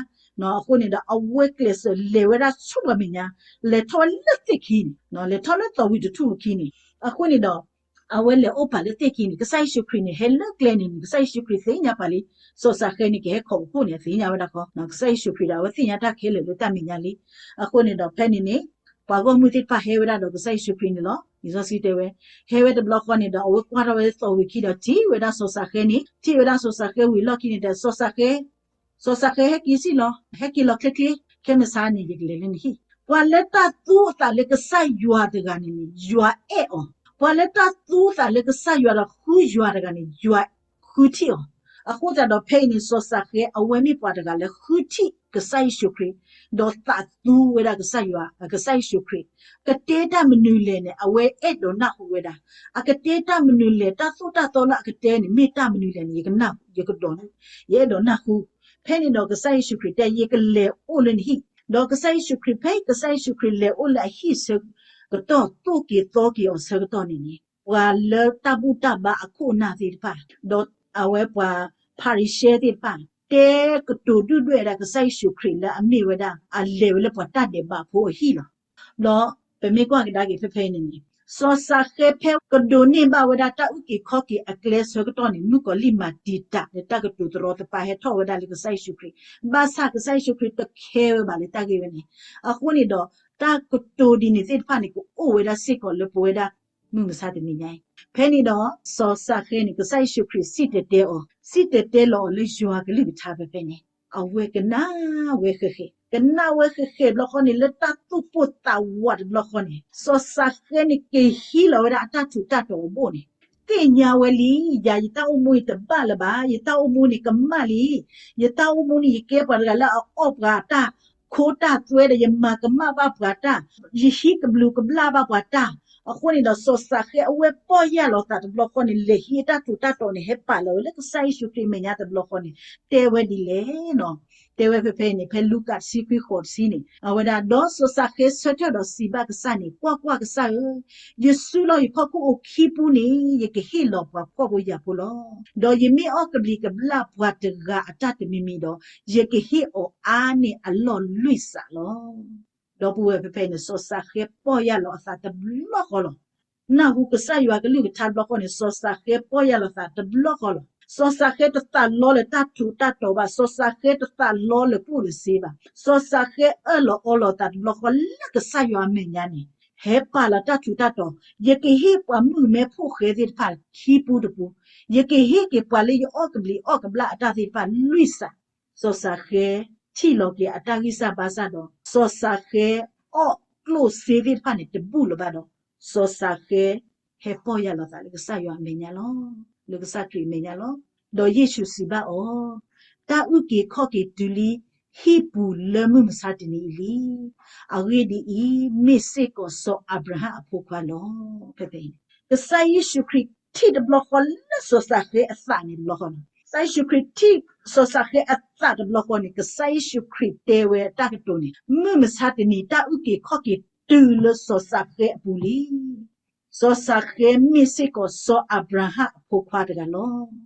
အဃိန့ၣ်ဒီး အဝဲကျဲးစၢးလဲၤဝဲဒၣ်ဆူၣ်ပှၤမဲာ်ညါ, လဲၤထီၣ်ဝဲလၢသ့ၣ်ခံန့ၣ်, လဲၤထီၣ်လၢသီၣ်ဝံၤတထူၣ်အခံန့ၣ်. အဃိန့ၣ်ဒီး အဝဲလဲၤအိၣ်ပာ်လၢသ့ၣ်ခံန့ၣ် ကစၢ်ယ့ၣ်ၡူးခရံာ်န့ၣ် ဟဲလၢကျဲန့ၣ်န့ၣ် ကစၢ်ယ့ၣ်ၡူးခရံာ်သ့ၣ်ညါပှၤလံ. စီၤစးဃဲန့ၣ် ကဟဲခိးအခိၣ်န့ၣ် အသ့ၣ်ညါဝဲဒၣ်ဃီ, ကစၢ်ယ့ၣ်ၡူးခရံာ်ဒီး အဝဲသ့ၣ်ညါတၢ်ခဲလၢာ်လၢတၢ်မဲာ်ညါလံ. အဃိန့ၣ်ဒီး ဖဲန့ၣ်န့ၣ် ပှၤဂီၢ်မုၢ်သ့ၣ်တဖၣ်ဟဲဝဲဒၣ်ဒီးကစၢ်ယ့ၣ်ၡူးခရံာ်န့ၣ်လီၤ. လံာ်စီဆှံတဲဝဲ ဟဲဝဲတဘျီဃီန့ၣ်ဒီး အဝဲကွၢ်ထီၣ်ဝဲသီၣ်ဝံၤခံဒီး ထံၣ်ဝဲဒၣ်စီၤစးဃဲန့ၣ်, ထံၣ်ဝဲဒၣ်စီၤစးဃဲဝံၤလီၢ်ခံန့ၣ်ဒီး စီၤစးဃဲ စီၤစးဃဲဟဲက့ၤစံၣ်လီၤ, ဟဲက့ၤလီၤချ့ချ့, ခဲမုၢ်ဆါန့ၣ် ယကလဲၤလၢနဟံၣ်. ပှၤလၢတၢ်သူအသးလၢကစၢ်ယွၤတဂၤန့ၣ်န့ၣ် ယွၤအဲၣ်အီၤ, ပှၤလၢတၢ်သူအသးလၢကစၢ်ယွၤဒီးဃုယွၤတဂၤန့ၣ် ယွၤဃုထံၣ်အီၤ. အဃိသတးဒီး ဖဲအံၤန့ၣ် စီၤစးဃဲ အဝဲမ့ၢ်ပှၤတဂၤလၢဃုထံၣ်ကစၢ်ယ့ၣ်ၡူးခရံာ်, ဒီးသးသူဝဲဒၣ်ကစၢ်ယွၤ, ကစၢ်ယ့ၣ်ၡူးခရံာ် ကတဲတၢ်မနုၤလဲၣ်န့ၣ် အဝဲအဲၣ်ဒိးနၢ်ဟူဝဲဒၣ်, အကတဲတၢ်မနုၤလဲၣ်, တၢ်သိၣ်တၢ်သီလၢအကတဲန့ၣ် မ့ၢ်တၢ်မနုၤလဲၣ်န့ၣ် ယကနၢ်ဟူ, ယအဲၣ်ဒိးနၢ်ဟူ. ဖဲန့ၣ်ဒီးကစၢ်ယ့ၣ်ၡူးခရံာ်တဲ ယကလဲၤအိၣ်လၢနဟံၣ်, ဒီးကစၢ်ယ့ၣ်ၡူးခရံာ် ဖဲကစၢ်ယ့ၣ်ၡူးခရံာ်လဲၤအိၣ်လၢအဟံၣ်ဆၢကတီၢ် သိၣ်က့ၤသီက့ၤအီၤဆၢကတီၢ်န့ၣ်န့ၣ် ပှၤလၢတၢ်ဘူၣ်တၢ်ဘါအခိၣ်အနၢ်သ့ၣ်တဖၣ်, ဒီးအဝဲပှၤဖၤရံၤၡဲသ့ၣ်တဖၣ် တဲကတိၤဒုၣ်ဒွဲၣ်ဝဲဒၣ်ကစၢ်ယ့ၣ်ၡူးခရံာ်လၢအမ့ၢ်ဝဲဒၣ် အလဲၤဝဲလၢပှၤတၢ်ဒဲးဘးဖိအဟံၣ်လီၤ. ဒီးပမ့ၢ်ကွၢ်ကဒါက့ၤဖဲဖဲအံၤန့ၣ်န့ၣ် စီၤစးဃဲဖဲကဒိးန့ၢ်ဘၣ်ဝဲဒၣ်တၢ်အုၣ်က့ၤခီၣ်က့ၤအကျဲဆၢကတီၢ်န့ၣ် မုၣ်ကီၤလံၢ်မၤတံာ်တာ်လၢတၢ်ကတိၤတရီတပါဟဲထီၣ်ဝဲဒၣ်လၢကစၢ်ယ့ၣ်ၡူးခရံာ်, ဘၣ်ဆၣ်ကစၢ်ယ့ၣ်ၡူးခရံာ်တခဲဝဲဘၣ်လၢတၢ်ဂ့ၢ်ဝဲန့ၣ်. အဃိန့ၣ်ဒီး တၢ်ကတိၤဒ်န့ၣ်သ့ၣ်တဖၣ်န့ၣ် ကအိၣ်ဝဲဒၣ်စ့ၢ်ကီးလၢပဝဲဒၣ် မုၢ်မဆါတနံၤညါအံၤ. ဖဲန့ၣ်ဒီး စီၤစးဃဲန့ၣ် ကစၢ်ယ့ၣ်ၡူးခရံာ်စံၣ်တဲၤတဲအီၤ, စံၣ်တဲၤတဲလီၤအီၤလၢယွၤကလုၢ်ကထါဖဲဖဲန့ၣ် အဝဲကနၣ်ဝဲဃဲးဃဲး, ကနၣ်ဝဲဃဲးဃဲးတဘျီဃီန့ၣ် လၢတၢ်သူၣ်ပိၢ်သးဝးတဘျီဃီန့ၣ် စီၤစးဃဲန့ၣ် က့ၤဟံးလီၤဝဲဒၣ်အတၢ်ထူးတၢ်တီၤအဘိၣ်န့ၣ် သ့ၣ်ညါဝဲလံ, ယၤယတၢ်အိၣ်မူအံၤတဘၣ်လၢၤဘၣ်, ယတၢ်အိၣ်မူန့ၣ်ကမၣ်လံ, ယတၢ်အိၣ်မူန့ၣ် ယကဲပှၤတဂၤလၢအအီၣ်ပှၤတၢ်ခိတၢ်သွဲဒီး ယမၤကမၣ်ဘၣ်ပှၤတၢ်, ယဟံးကဘျုးကဘျၣ်ဘၣ်ပှၤတၢ်, အဃိန့ၣ်ဒီး စီၤၡဃဲအဝဲပီၢ်ယၢ်လီၤသးတဘျီဃီန့ၣ် လဲၤဟံးအတၢ်ထူးတၢ်တီၤန့ၣ် ဟဲပာ်လီၤဝဲလၢကစၢ်ယ့ၣ်ၡူးခရံာ်မဲာ်ညါတဘျီဃီန့ၣ် တဲဝဲဒ်လဲၣ်နီၤ. တဲဝဲဖဲဖဲအံၤန့ၣ် ဖဲလူၤကၣ်တဆံခွံဃိးတဆံန့ၣ် အဝဲဒၣ် ဒီးစီၤၡဃဲဆၢထၢၣ်ဒီးစံးဘၣ်ကစၢ်န့ၣ်, ကွၢ်ကွၢ်, ကစၢ်ဧၢ, ယစုလီၤယဖီခိၣ်အိၣ်ခံပူန့ၣ် ယကဟ့ၣ်လီၤပှၤဖှီၣ်ဖိယာ်ဖိလီၤ. ဒီးယမ့ၢ်အီၣ်ကဘျံးကဘျၣ်ပှၤတဂၤအတၢ်တမံၤမံၤဒီး, ယကဟ့ၣ်အီၤအါန့ၢ်အလီၢ်လွံၢ်စးလီၤ. ဒီပုၢ်ဝဲၢ်ဖဲဖဲအံၤန့ၣ် စီၤၡဃဲပီၢ်ယၢ်လီၤအသးတဘျီဃီလီၤ. နၢ်ဟူကစၢ်ယွၤကလုၢ်ကထါတဘျီဃီန့ၣ် စီၤၡဃဲပီၢ်ယၢ်လီၤသးတဘျီဃီလီၤ. စီၤၡဃဲတသးလီလၢတၢ်ထူးတၢ်တီၤဘၣ်, စီၤၡဃဲတသးလီလၢပှိၢ်လၢစ့ဘၣ်. စီၤၡဃဲအၢၣ်လီၤအီလီၤသးတဘျီဃီလၢကစၢ်ယွၤအမဲာ်ညါန့ၣ် ဟဲပာ်လီၤတၢ်ထူးတၢ်တီၤ, ယကဟ့ၣ်ပှၤမုၣ်ကမဲဖိဃဲသ့ၣ်တဖၣ်ခံပူတပူ, ယကဟ့ၣ်က့ၤပှၤလၢယအီၣ်ကဘျံးအီၣ်ကဘျၣ်အတၢ်သ့ၣ်တဖၣ်လွံၢ်စး. စီၤၡဃဲထံၣ်လီၤက့ၤအတၢ်ဂံၢ်စၢ်ဘါစၢ်ဒီး စီၤၡဃဲအီၣ်ကျိၣ်စ့သ့ၣ်တဖၣ်န့ၣ်တဘူၣ်လၢၤဘၣ်ဒီး စီၤၡဃဲဟဲပီၢ်ယၢ်လီၤသးလၢကစၢ်ယွၤအမဲာ်ညါလီၤ. လၢကစၢ်ခရံာ်အမဲာ်ညါလီၤ. ဒီးယ့ၣ်ၡူးစံးဘၣ်အီၤ, တၢ်အုၣ်က့ၤခီၣ်က့ၤတုၤလံဟံၣ်ပူၤလၢမုၢ်မဆါတနံၤအံၤလံ. အဂ့ၢ်ဒ်အံၤ, မ့ၢ်စ့ၢ်ကီးစီၤအၤဘြၤဟၣ်အဖိခွါလီၤ. ဖဲဖဲအံၤန့ၣ် ကစၢ်ယ့ၣ်ၡူးခရံာ်ထံၣ်တဘျီဃီလၢစီၤၡဃဲအသးန့ၣ်တဘျီဃီလီၤ. ကစၢ်ယ့ၣ်ၡူးခရံာ်ထံၣ်စီၤၡဃဲအသးတဘျီဃီန့ၣ် ကစၢ်ယ့ၣ်ၡူးခရံာ်တဲဝဲတၢ်ကတိၤန့ၣ်, မုၢ်မဆါတနံၤ တၢ်အုၣ်က့ၤခီၣ်က့ၤတုၤလၢစီၤၡဃဲအပူၤလံ. စီၤၡဃဲမ့ၢ်စ့ၢ်ကီးစီၤအၤဘြၤဟၣ်အဖိခွါတဂၤလီၤ.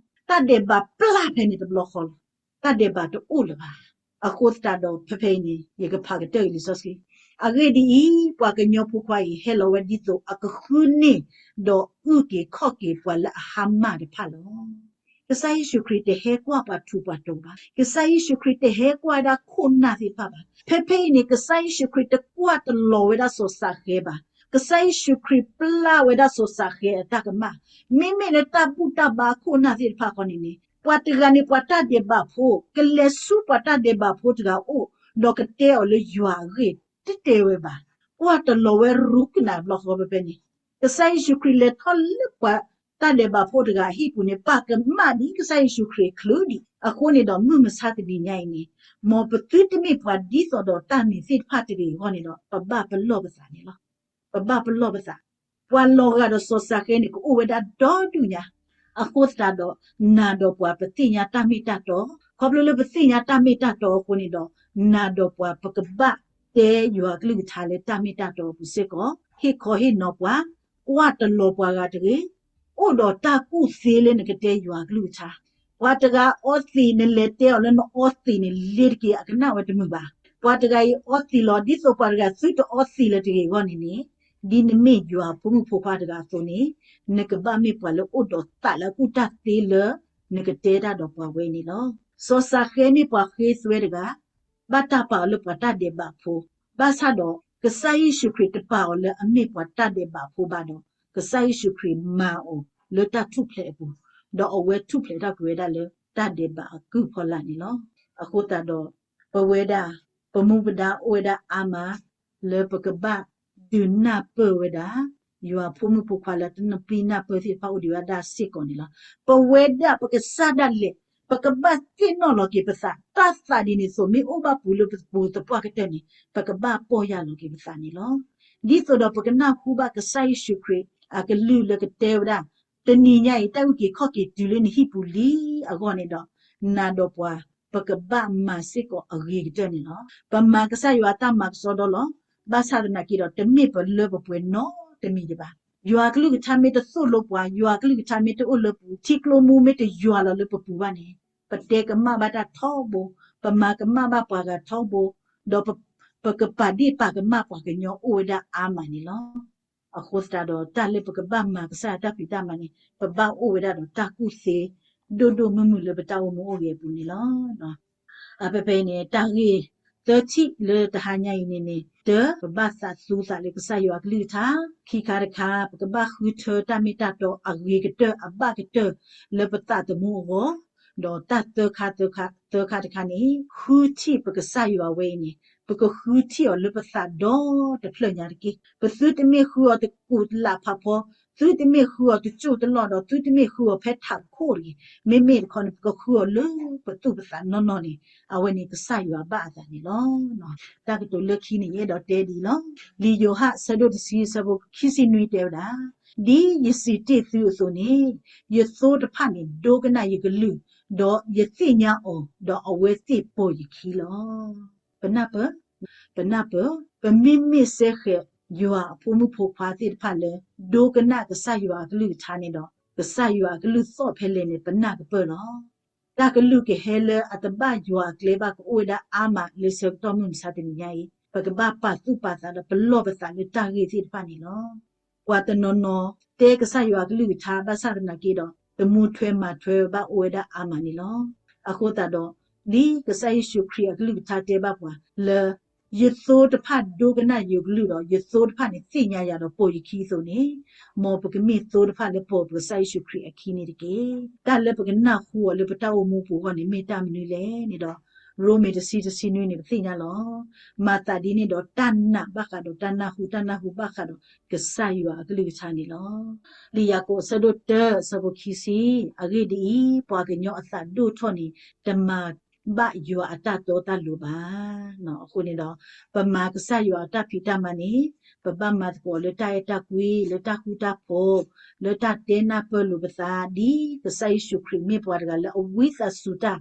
တၢ်ဒဲးဘးပျၢ်ဖဲန့ၣ်တဘျီဃီလီၤ. တၢ်ဒဲးဘးတအိၣ်လၢၤဘၣ်. အဃိသတးဒီးဖဲဖဲအံၤန့ၣ် ယကဖးကတၢၢ်အံၤလံာ်စီဆှံ, အဂ့ၢ်ဒ်အံၤ, ပှၤကညီဖိခွါအံၤ ဟဲလီၤဝဲဒ်သိးအကဃုန့ၢ် ဒီးအုၣ်က့ၤခီၣ်က့ၤပှၤလၢအဟါမၢ်တဖၣ်လီၤ. ကစၢ်ယ့ၣ်ၡူးခရံာ်တဟဲကွၢ်ပှၤထူးပှၤတီၤဘၣ်. ကစၢ်ယ့ၣ်ၡူးခရံာ်တဟဲကွၢ်ဝဲဒၣ်ခိၣ်နၢ်သ့ၣ်တဖၣ်ဘၣ်. ဖဲဖဲအံၤန့ၣ် ကစၢ်ယ့ၣ်ၡူးခရံာ်တကွၢ်တလီၤဝဲဒၣ်စီၤၡဃဲဘၣ်. ကစၢ်ယ့ၣ်ၡူးခရံာ်ပျၢ်ဝဲဒၣ်စီၤၡဃဲအတၢ်ကမၣ်, မ့မ့ၢ်လၢတၢ်ဘူၣ်တၢ်ဘါခိၣ်နၢ်သ့ၣ်တဖၣ်ဃီန့ၣ်န့ၣ် ပှၤတဂၤန့ၣ်ပှၤတၢ်ဒဲးဘးဖိ, ကလဲၤဆူပှၤတၢ်ဒဲးဘးဖိတဂၤအအိၣ်, ဒီးကတဲအီၤလၢယွၤအဂ့ၢ်တတဲဝဲဘၣ်. ကွၢ်တလီၤဝဲရူကနၣ်တဘျီဃီဖဲဖဲန့ၣ်, ကစၢ်ယ့ၣ်ၡူးခရံာ်လဲၤထီၣ်လၢပှၤတၢ်ဒဲးဘးဖိတဂၤအဟံၣ်ပူၤန့ၣ် ပာ်ကမၣ်ဒ်ကစၢ်ယ့ၣ်ၡူးခရံာ်အချုးဒံး. အဃိန့ၣ်ဒီးမုၢ်မဆါတနံၤညါအံၤန့ၣ်, မ်ပသုတမ့ၢ်ပှၤဒ်သိးဒီးတၢ်မ့ၢ်သ့ၣ်တဖၣ်တဂ့ၤအဂီၢ်န့ၣ်ဒီး ပဘၣ်ပလီၢ်ပသးန့ၣ်လီၤ. ပဘၣ်ပလီၢ်ပသး, ပှၤလီၤဂာ်ဒီးစီၤၡဃဲန့ၣ် ကအိၣ်ဝဲဒၣ်ဒီဒူၣ်ညါ, အဃိသတးဒီး နၤဒီးပှၤပသ့ၣ်ညါတၢ်မ့ၢ်တၢ်တီ, ခီဖျိလၢပသ့ၣ်ညါတၢ်မ့ၢ်တၢ်တီအဃိန့ၣ်ဒီး နၤဒီးပှၤပကဘၣ်တဲယွၤကလုၢ်ကထါလၢတၢ်မ့ၢ်တၢ်တီအပူၤစ့ၢ်ကီး, ဟ့ၣ်ခီဟ့ၣ်နီၤပှၤ, ကွၢ်တလီၤပှၤဂၤတဂ့ၤ, အိၣ်ဒီးတၢ်ကူၣ်သ့လၢနကတဲယွၤကလုၢ်ကထါ, ပှၤတဂၤအီသံး နလဲၤတဲအီၤလၢနအီသံးန့ၣ် လ့ၤတက့ၤအကနၣ်ဝဲတမုာ်ဘၣ်. ပှၤတဂၤအံၤအီသံးလီၤ ဒ်သိးပှၤတဂၤသုတအီသံးလၢၤတဂ့ၤအဂီၢ်န့ၣ်န့ၣ်, ဒ်နမ့ၢ်ယွၤဖိမုၣ်ဖိခွါတဂၤအသိးန့ၣ်, နကဘၣ်မ့ၢ်ပှၤလၢအိၣ်ဒီးသးလၢအကူၣ်တၢ်သ့လၢ နကတဲတၢ်ဒီးပှၤဝဲန့ၣ်လီၤ. စီၤၡဃဲမ့ၢ်ပှၤဃ့သွဲတဂၤ, ဘၣ်တၢ်ပာ်အီၤလၢပှၤတၢ်ဒဲးဘးဖိ, ဘၣ်ဆၣ်ဒီး ကစၢ်ယ့ၣ်ၡူးခရံာ်တပာ်အီၤလၢအမ့ၢ်ပှၤတၢ်ဒဲးဘးဖိဘၣ်ဒီး, ကစၢ်ယ့ၣ်ၡူးခရံာ်မၤအီၤလၢတၢ်ထူၣ်ဖျဲးအပူၤ, ဒီးအဝဲထူၣ်ဖျဲးထီၣ်ကွံာ်ဝဲဒၣ်လၢတၢ်ဒဲးဘးအကုၢ်ဖီလာ်န့ၣ်လီၤ. အဃိသတးဒီး ပဝဲဒၣ် ပမူပဒါအိၣ်ဝဲဒၣ်အါမး လၢပကဘၣ်ဒုးနၢ်ပၢၢ်ဝဲဒၣ် ယွၤဖိမုၣ်ဖိခွါလၢတနၢ်ပၢၢ်နၢ်ပၢၢ်သ့ၣ်တဖၣ်အိၣ်ဒံးဝဲဒၣ်စ့ၢ်ကီးန့ၣ်လီၤ. ပဝဲဒၣ်ပကစၢ်ဒၣ်လဲာ် ပကဘၣ်သ့ၣ်နီၣ်လီၤက့ၤပသး, တၢ်သးဒ်န့ၣ်သိးမ့ၢ်အိၣ်ဘၣ်ပူၤလၢပပူၤသပှၢ်ကတၢၢ်န့ၣ် ပကဘၣ်ပီၢ်ယၢ်လီၤက့ၤပသးန့ၣ်လီၤ. ဒ်သိးဒီးပကနၢ်ဟူဘၣ်ကစၢ်ယ့ၣ်ၡူးခရံာ်အကလုၢ်လၢကတဲဝဲဒၣ်, တနံၤညါအံၤ တၢ်အုၣ်က့ၤခီၣ်က့ၤတုၤလၢနဟံၣ်ပူၤလံအဂီၢ်န့ၣ်ဒီး, နၤဒီးပှၤ ပကဘၣ်မၤစ့ၢ်ကီးအဂ့ၤကတၢၢ်န့ၣ်လီၤ. ပမၤကစၢ်ယွၤတၢ်မၤကစီဒီလီၤ. ဘၣ်ဆၣ်သနာ်က့ဒီး တမ့ၢ်ပလၢပပှဲၤနီတမံၤဒံးဘၣ်. ယွၤကလုၢ်ကထါမ့ၢ်တသိၣ်လိပှၤ, ယွၤကလုၢ်ကထါမ့ၢ်တအိၣ်လၢပူၤ, ထံကျိမူမ့ၢ်တယွၤလီၤလၢပပူၤဘၣ်န့ၣ်, ပတဲကမၣ်ဘၣ်တၢ်ထီဘိ, ပမၤကမၣ်ဘၣ်ပှၤဂၤထီဘိ, ဒီးပကပာ်ဒ့ၣ်ပာ်ကမၣ်ပှၤကညီအိၣ်ဝဲဒၣ်အါမးန့ၣ်လီၤ. အဃိသတးဒီး တၢ်လၢပကဘၣ်မၤကစၢ်ယွၤတၢ်ဖံးတၢ်မၤန့ၣ် ပဘၣ်အိၣ်ဝဲဒၣ်ဒီးတၢ်ကူၣ်သ့ ဒိၣ်ဒိၣ်မုၢ်မုၢ်လၢပတၢ်အိၣ်မူအိၣ်ဂဲၤအပူၤန့ၣ်လီၤ. အဖဲဖဲအံၤန့ၣ် တၢ်ဂ့ၢ်သၢထံၣ်လၢတဟါညါအံၤန့ၣ်န့ၣ်, တၢ, ပဘၣ်သးသူသးလၢကစၢ်ယွၤအကလုၢ်ကထါ, ခံခါတခါ ပကဘၣ်ဃုထၢတၢ်မ့ၢ်တၢ်တီအဂ့ၤကတၢၢ်အဘၣ်ကတၢၢ်လၢပသးသမူအဂီၢ်, ဒီးတၢ်သၢခါ, သၢခါတခါန့ၣ် ဃုထံၣ်ပကစၢ်ယွၤဝဲအံၤန့ၣ် ပကဃုထံၣ်အီၤလၢပသးဒီတဖျၢၣ်ညါတက့ၢ်. ပသုတမ့ၢ်ဃုအီၤတကူာ်လးဖးဖီ သုတမ့ၢ်ဃုအီၤတကၠိၢ်တလီၢ်ဒီး သုတမ့ၢ်ဃုအီၤဖဲထးခိၣ်တဂ့ၤ, မ့မ့ၢ်တခီန့ၣ် ပကဃုအီၤလၢပသူၣ်ပသးနီၢ်နီၢ်န့ၣ် အဝဲန့ၣ်ကစၢ်ယွၤဘၣ်အသးန့ၣ်လီၤ. တၢ်ကတိၤလၢခံန့ၣ် ယအဲၣ်ဒိးတဲဒ်အံၤလီၤ. လံာ်ယိၤဟၣ်အဆၢဒိၣ်တဆံ အဆၢဖိခံဆံနွံတဲဝဲဒၣ်, ဒ်ယစံးတ့ၢ်သုအသိးန့ၣ်, ယသိတဖၣ်န့ၣ် ဒိကနၣ်ယကလုၢ်, ဒီးယသ့ၣ်ညါအီၤ, ဒီးအဝဲသ့ၣ်ပိာ်ယခံလီၤ. ပနၢ်ပၢၢ်, ပနၢ်ပၢၢ်, ပမ့မ့ၢ်စဲဃဲၤယွၤအဖိမုၣ်ဖိခွါသ့ၣ်တဖၣ်လၢ ဒိကနၣ်ကစၢ်ယွၤအကလုၢ်ကထါန့ၣ်ဒီး ကစၢ်ယွၤအကလုၢ်သီၣ်ဖဲလဲၣ်န့ၣ် ပနၢ်ကပၢၢ်လီၤ. တၢ်ကလုၢ်ကဟဲလၢအတဘၣ်ယွၤအကျဲဘၣ် ကအိၣ်ဝဲဒၣ်အါမးလၢဆၢကတီၢ်မုၢ်မဆါတနံၤညါအံၤ ပကဘၣ်ပာ်သူၣ်ပာ်သးဒီးပလီၢ်ပသးလၢတၢ်ဂ့ၢ်သ့ၣ်တဖၣ်န့ၣ်လီၤ. ပှၤတနီၤနီၤတဲကစၢ်ယွၤအကလုၢ်ကထါ ဘၣ်ဆၣ်သနာ်က့ဒီး တမူထွဲမၤထွဲဘၣ်အိၣ်ဝဲဒၣ်အါမးန့ၣ်လီၤ. အဃိသတးဒီး ဒ်ကစၢ်ယ့ၣ်ၡူးခရံာ်အကလုၢ်ကထါတဲဘၣ်ပှၤလၢ ယသိတဖၣ်ဒိကနၣ်ယကလုၢ်ဒီး ယသိတဖၣ်န့ၣ်သ့ၣ်ညါယၤဒီးပိာ်ယခံအသိးန့ၣ်, မ်ပကမ့ၢ်သိတဖၣ်လၢပိာ်ပကစၢ်ယ့ၣ်ၡူးခရံာ်အခံန့ၣ်တက့ၢ်. တၢ်လၢပကနၢ်ဟူအီၤလၢပတၢ်အိၣ်မူပူၤအဂီၢ်န့ၣ် မ့ၢ်တၢ်မနုၤလဲၣ်န့ၣ်ဒီး ရိမ့ၤတဆံတဆံနွံန့ၣ် ပသ့ၣ်ညါလီၤ. မၤသးဒ်န့ၣ်ဒီးတၢ်နာ်ဘၣ်ဃးဒီးတၢ်နၢ်ဟူ, တၢ်နၢ်ဟူဘၣ်ဃးဒီးကစၢ်ယွၤအကလုၢ်ကထါန့ၣ်လီၤ. လံာ်ယၤကိာ်အဆၢဒိၣ်တၢ အဆၢဖိခံဆံ, အဂ့ၢ်ဒ်အံၤ, ပှၤကညီအသးဒိၣ်ထီၣ်န့ၣ် တမၤဘၣ်ယွၤအတၢ်တီတၢ်လိၤဘၣ်. အဃိန့ၣ်ဒီး ပမၤကစၢ်ယွၤအတၢ်ဖံးတၢ်မၤန့ၣ် ပဘၣ်မၤသကိးလၢတၢ်အဲၣ်တၢ်ကွံ, လၢတၢ်ဃူတၢ်ဖိး, လၢတၢ်တဲနၢ်ပၢၢ်လိာ်ပသး, ဒ်ကစၢ်ယ့ၣ်ၡူးခရံာ်မ့ၢ်ပှၤတဂၤလၢအဝံသးစူၤတၢ်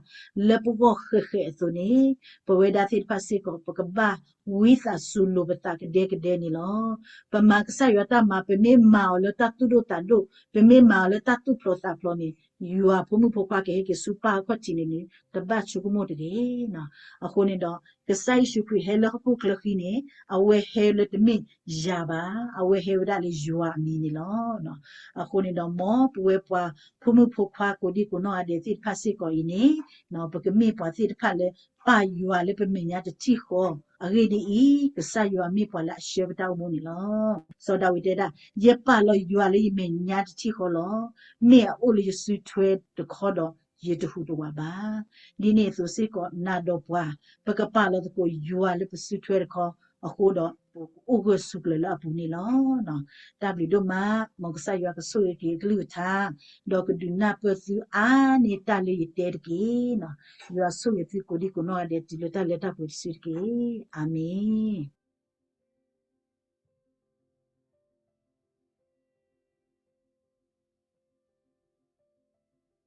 လၢပဂီၢ်ဃဲးဃဲးအသိးန့ၣ်, ပဝဲဒၣ်သ့ၣ်တဖၣ်စ့ၢ်ကီး ပကဘၣ်ဝံသးစူၤလိာ်ပသးကဒဲကဒဲန့ၣ်လီၤ. ပမၤကစၢ်ယွၤတၢ်မၤ ပမ့ၢ်မၤအီၤလၢတၢ်သူၣ်ဒိၣ်သးဒိၣ်, ပမ့ၢ်မၤအီၤလၢတၢ်သူၣ်ဖျိးသးဖျိးန့ၣ် ယွၤဖိမုၣ်ဖိခွါကဟဲက့ၤဆူပၢ်အခီၣ်ထံးန့ၣ်န့ၣ် တဘၣ်ဆိကမိၣ်တဂ့ၤ. အဃိန့ၣ်ဒီး ကစၢ်ယ့ၣ်ၡူးခရံာ်ဟဲလၢဟီၣ်ခိၣ်ချၢဃံန့ၣ် အဝဲဟဲလၢတမ့ၢ်ယၤဘၣ်, အဝဲဟဲဝဲဒၣ်လၢယွၤအမံၤန့ၣ်လီၤ. အဃိန့ၣ်ဒီး မ်ပဝဲပှၤဖိမုၣ်ဖိခွါကိးဒံကိးနီၢ်ဂၤဒဲးသ့ၣ်တဖၣ်စ့ၢ်ကီးအံၤန့ၣ် ပကမ့ၢ်ပှၤသ့ၣ်တဖၣ်လၢ ပာ်ယွၤလၢပမဲာ်ညါတထံၣ်ဃီ, အဂ့ၢ်ဒ်အံၤ, ကစၢ်ယွၤမ့ၢ်ပှၤလၢအဆှၢပတၢ်အိၣ်မူန့ၣ်လီၤ. စီၤဒၤဝံးတဲဒၣ်, ယပာ်လီၤယွၤလၢယမဲာ်ညါတထံၣ်ဃီလီၤ. မ့ၢ်အအိၣ်လၢယစုထွဲတခီဒီး ယတဟူးတဝးဘၣ်. ဒ်န့ၣ်အသိးစ့ၢ်ကီး နၤဒီးပှၤ ပကပာ်လီၤသကိးယွၤလၢပစုထွဲတခီအဃိဒီး ပကအိၣ်ဂၢၢ်ဆူၣ်ကျၢၤလၢအပူၤန့ၣ်လီၤ. တၢ်ဘျုးဒိၣ်မး, မ်ကစၢ်ယွၤကဆိၣ်ဂ့ၤက့ၤအကလုၢ်ကထါ, ဒီးကဒုးနၢ်ပၢၢ်သုအါန့ၢ်တၢ်လၢယတဲတက့ၢ်. ယွၤဆိၣ်ဂ့ၤသုကိးဒံကိးနီၢ်ဂၤဒဲး တုၤလၢတၢ်လၢတၢ်ပှဲၤတစုတက့ၢ်. အၤမ့ၣ်.